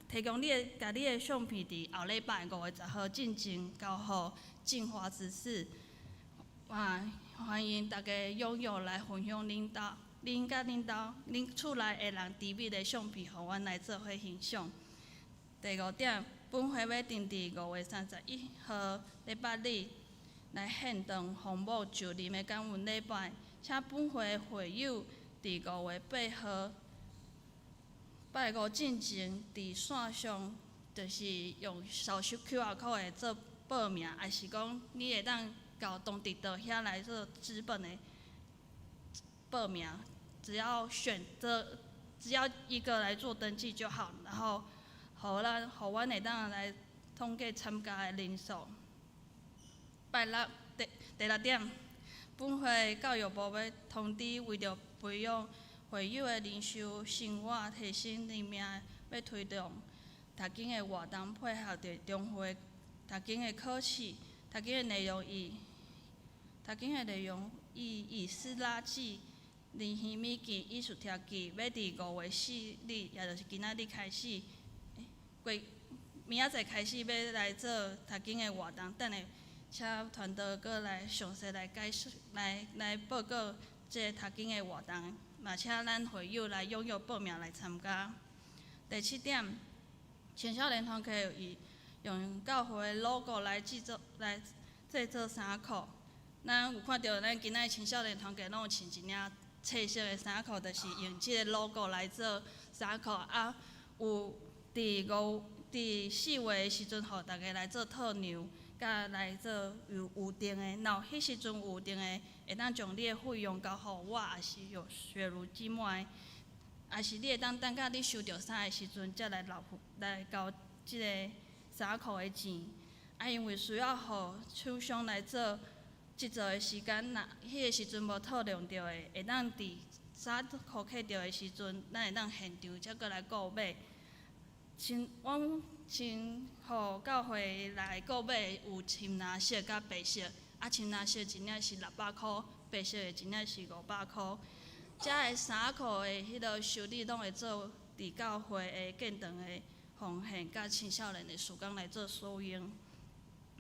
提供你的，共你的相片佇後禮拜5月10號進前交予進華執事，啊，歡迎大家踴躍來分享恁兜、恁佮恁兜、恁厝內的人甜蜜的相片，予阮來做伙欣賞。第五點，本會欲定佇5月31號禮拜日來獻堂奉母就任的感恩禮拜，請本會會友佇5月8號拜五進前，佇線上就是用掃 QR code 做報名，抑是講你會當到當地到遐來做紙本的報名，只要選擇只要一個來做登記就好，然後予咱予阮會當來統計參加的人數。拜六第第六點，本會教育部欲通知，為著培養會友的靈修生活，提升靈命，欲推動讀經的活動，配合著中會讀經的考試，讀經的內容以以斯拉記、尼希米記、以斯帖記，欲佇5月4日，也就是今仔日開始，過明仔載開始欲來做讀經的活動，等下請傳道閣來詳細來解釋、來報告這個讀經的活動，嘛請咱會友來踴躍報名來參加。第七點，青少年團契以用教會 logo 來製作衫褲。咱有看著咱今仔青少年團契攏有穿一領青色的衫褲，就是用這個 logo 來做衫褲。啊，有佇4月的時陣，予大家來做套娘，佮來做有預訂的。若彼時陣預訂的，會當將你的費用交予我，抑是予雪如姊妹，抑是你會當等到你收著衫的時陣，才來留來交這个衫褲的錢。啊，因為需要予廠商來做製作的時間，若彼个時陣無討論著的，會當佇衫褲客著的時陣，咱會當現場才閣來購買。先，阮先予教會來購買有深藍色佮白色，啊，深藍色一領是600箍，白色的一領是500箍。遮个衫褲的彼个修理攏會做佇教會的建堂的奉獻，佮青少年的事工來做使用。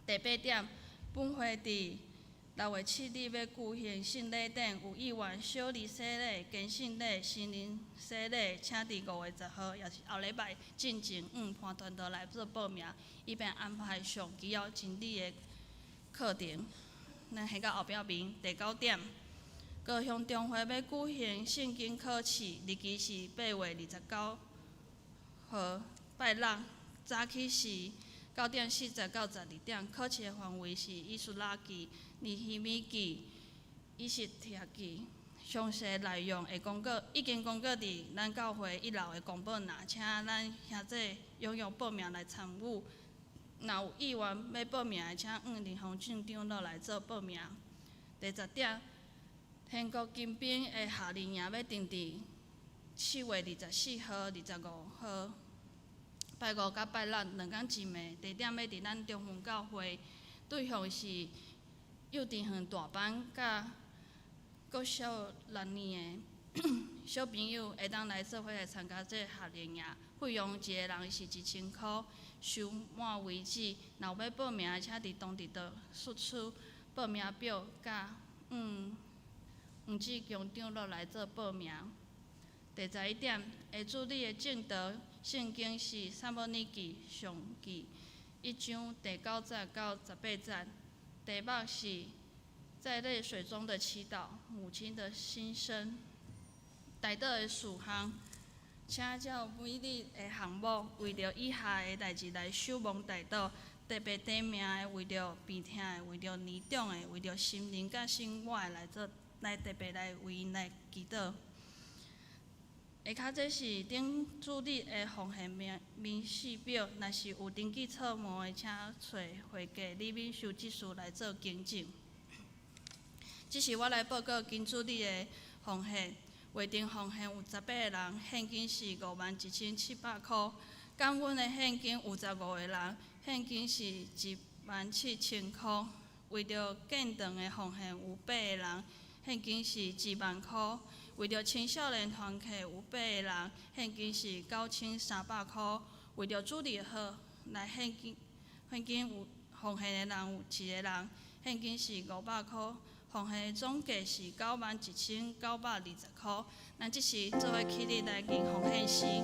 第八點，本會佇6月7日欲舉行聖禮典，有意願小兒洗禮、堅信禮、成人洗禮，請佇5月10號，也是後禮拜進前，向潘傳道來做報名，以便安排上需要真理的課程。咱還到後壁面第九點，高雄中會欲舉行聖經考試，日期是8月29。號拜六早起是9點40到12點，考試的範圍是以斯拉記、尼希米記、以斯帖記。詳細內容會公告，已經公告佇咱教會一樓的公布欄，請咱兄弟踴躍報名來參與。若有意願欲報名的，請向林宏俊長老來做報名。第十點，天國金兵的夏令營欲定佇4月24號、25號，拜五佮拜六兩工一暝，地點欲佇咱中雲教會，對象是幼稚園大班佮國小六年的小朋友，會當來做伙來參加這个夏令營，費用一個人是1000箍，收滿為止。若有欲報名的，請佇當地的索取報名表，佮黃志強長老來做報名。第十一點，會主日的證道聖經是撒母耳記上記一章第九節到十八節，題目是在淚水中的祈禱，母親的心聲。代禱的事項，請照每日的項目，為著以下的代誌來守望代禱，特別提名的，為著病痛的，為著年長的，為著心靈佮生活的來做，來特別來為𪜶來祈禱。下跤這是頂主日的奉獻明細表，若是有登記錯誤的，請揣會計李敏秀執事來做更正。這是我來報告今主日的奉獻，會定奉獻有18個人，現金是51,700箍；感恩的現金有15個人，現金是17,000箍。為著建堂的奉獻有8個人，現金是1萬箍；為著青少年團契有8個人，現金是9,300箍；為著主日學來獻金，現金有奉獻的人有1個人，現金是500箍。奉獻的總計是91,920箍。咱這時做伙起立來吟奉獻詩。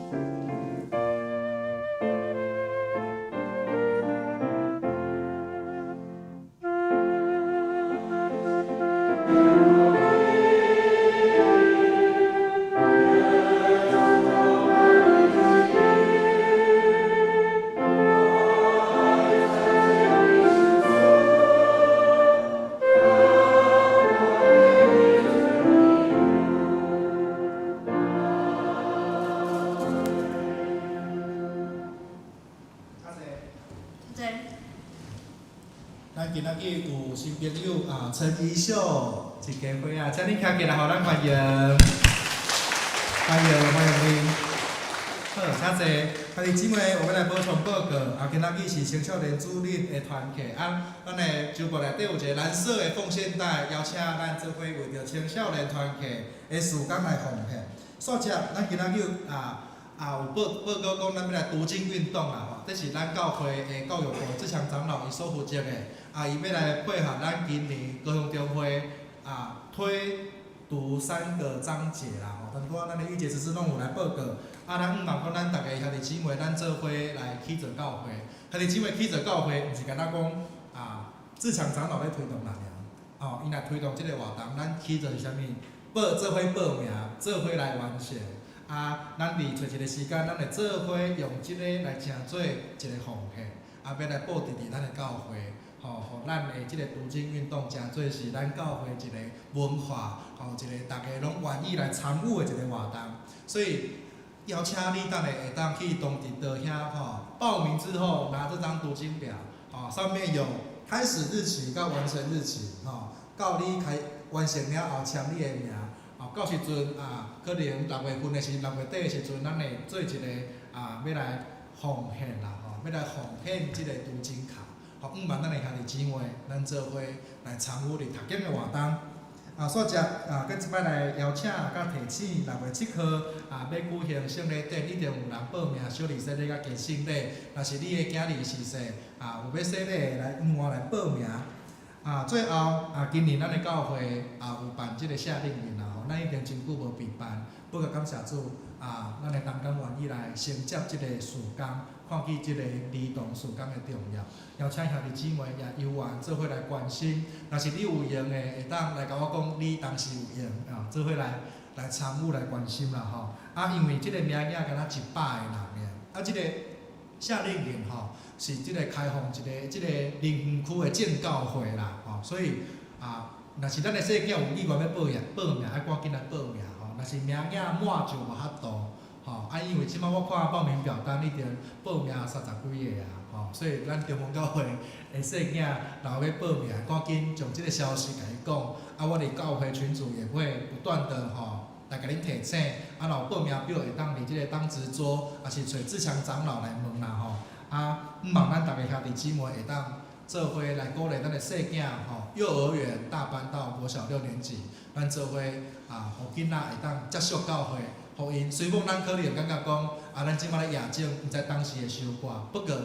咱今仔日有新朋友啊，陳怡秀一家伙啊，請你徛起來，予咱歡迎，歡迎歡迎你。好，請坐。兄弟姊妹，我欲來補充報告，啊，今仔日是青少年主日的團契，啊，咱的周報內底有一个藍色的奉獻袋，邀請咱做伙為著青少年團契的事工來奉獻。煞接，咱今仔日啊。啊，有報報告講，咱欲來讀經運動啦吼，這是咱教會的教育部志強長老伊所負責的，啊，伊欲來配合咱今年高雄中會啊推讀三個章節啦吼，但拄仔咱的玉潔執事攏有來報告，啊，咱向望講咱逐个兄弟姊妹，咱做伙來起造教會，兄弟姊妹起造教會，毋是干焦講啊，志強長老咧推動啦爾，吼，伊若推動這个活動，咱起造是啥物？報做伙報名，做伙來完成。啊，咱佇揣一个時間，咱會做伙用這个來成做一个奉獻，啊，欲來布置佇咱的教會，吼，予咱的這个讀經運動成做是咱教會一个文化，吼，一个逐家攏願意來參與的一个活動。所以邀請你等下會當去東直道遐吼，報名之後拿這張讀經表，吼，上面有開始日期佮完成日期，吼，到你開完成了後簽你的名。吼，到時陣啊，可能六月份的時，六月底的時陣，咱會做一个啊，欲來奉獻啦，吼，欲來奉獻這个讀經卡，吼，向望咱的兄弟姊妹，咱做伙來參與佇讀經的活動。啊，煞接啊，閣這擺來邀請佮提醒，6月7號啊，欲舉行聖禮典，一定有人報名小禮洗禮佮堅聖禮。若是你的囝兒是細啊，有欲洗禮的來，向我來報名。啊，最後啊，今年咱的教會也有辦這个夏令營啦吼，咱已經真久無備辦，不過感謝主啊，咱的同工願意來承接這个事工，看見這个兒童事工的重要，邀請兄弟姊妹也有緣做伙來關心。若是你有閒的，會當來共我講，你當時有閒啊，做伙來來參與來關心啦吼。啊，因為這个名額敢若100个人爾，啊，這個夏令營吼，是這个開放一个這个林園區的正教會啦，吼，所以啊，若是咱的細囝有意願欲報名，報名愛趕緊來報名吼，若是名額滿就無法度，吼，啊，因為這擺我看報名表單已經報名三十幾个啊，吼，所以咱中華教會的細囝若有欲報名，趕緊將這个消息共伊講，啊，我佇教會群組也會不斷的吼，來共恁提醒，啊，若有報名表會當佇這个當值桌，抑是揣志強長老來問啦吼。啊，毋望咱逐个兄弟姊妹會當做伙來鼓勵咱的細囝吼，幼兒園大班到國小六年級，咱做伙啊，予囡仔會當接觸教會，予𪜶雖罔咱可能感覺講，啊，咱這擺咧驗證，毋知當時會收割，不過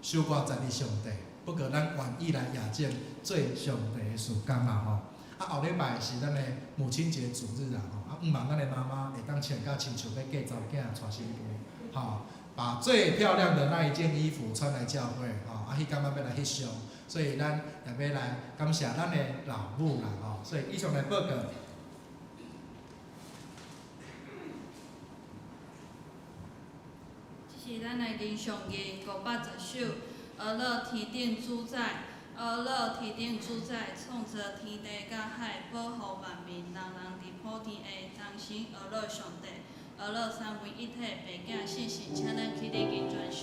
收割在佇上帝，不過咱願意來驗證做上帝的事工啦吼。啊，後禮拜是咱的母親節主日啦吼，啊，毋望咱的媽媽會當穿甲親像欲嫁查某囝娶新婦，吼。把最漂亮的那一件衣服穿來教會，吼，啊，彼工咱欲來翕相，所以咱也欲來感謝咱的老母啦，吼，所以以上來報告。這是咱的吟誦詩510首，呵樂天頂主宰，呵樂天頂主宰，創造天地佮海，保護萬民，人人佇普天下同心呵樂上帝。呵樂三位一體，爸囝聖神，請咱起立吟全首。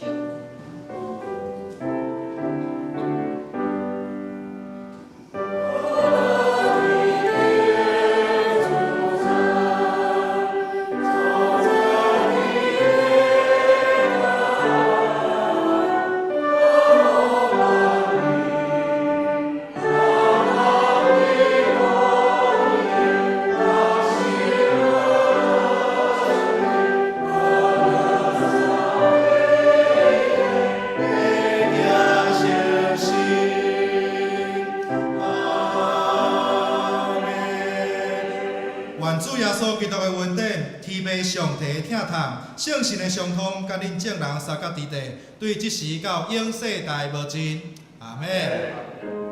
願主耶穌基督的恩典、天父上帝的疼痛、聖神的相通，佮恁眾人相佮佇地，對這時到永世代無盡。阿們。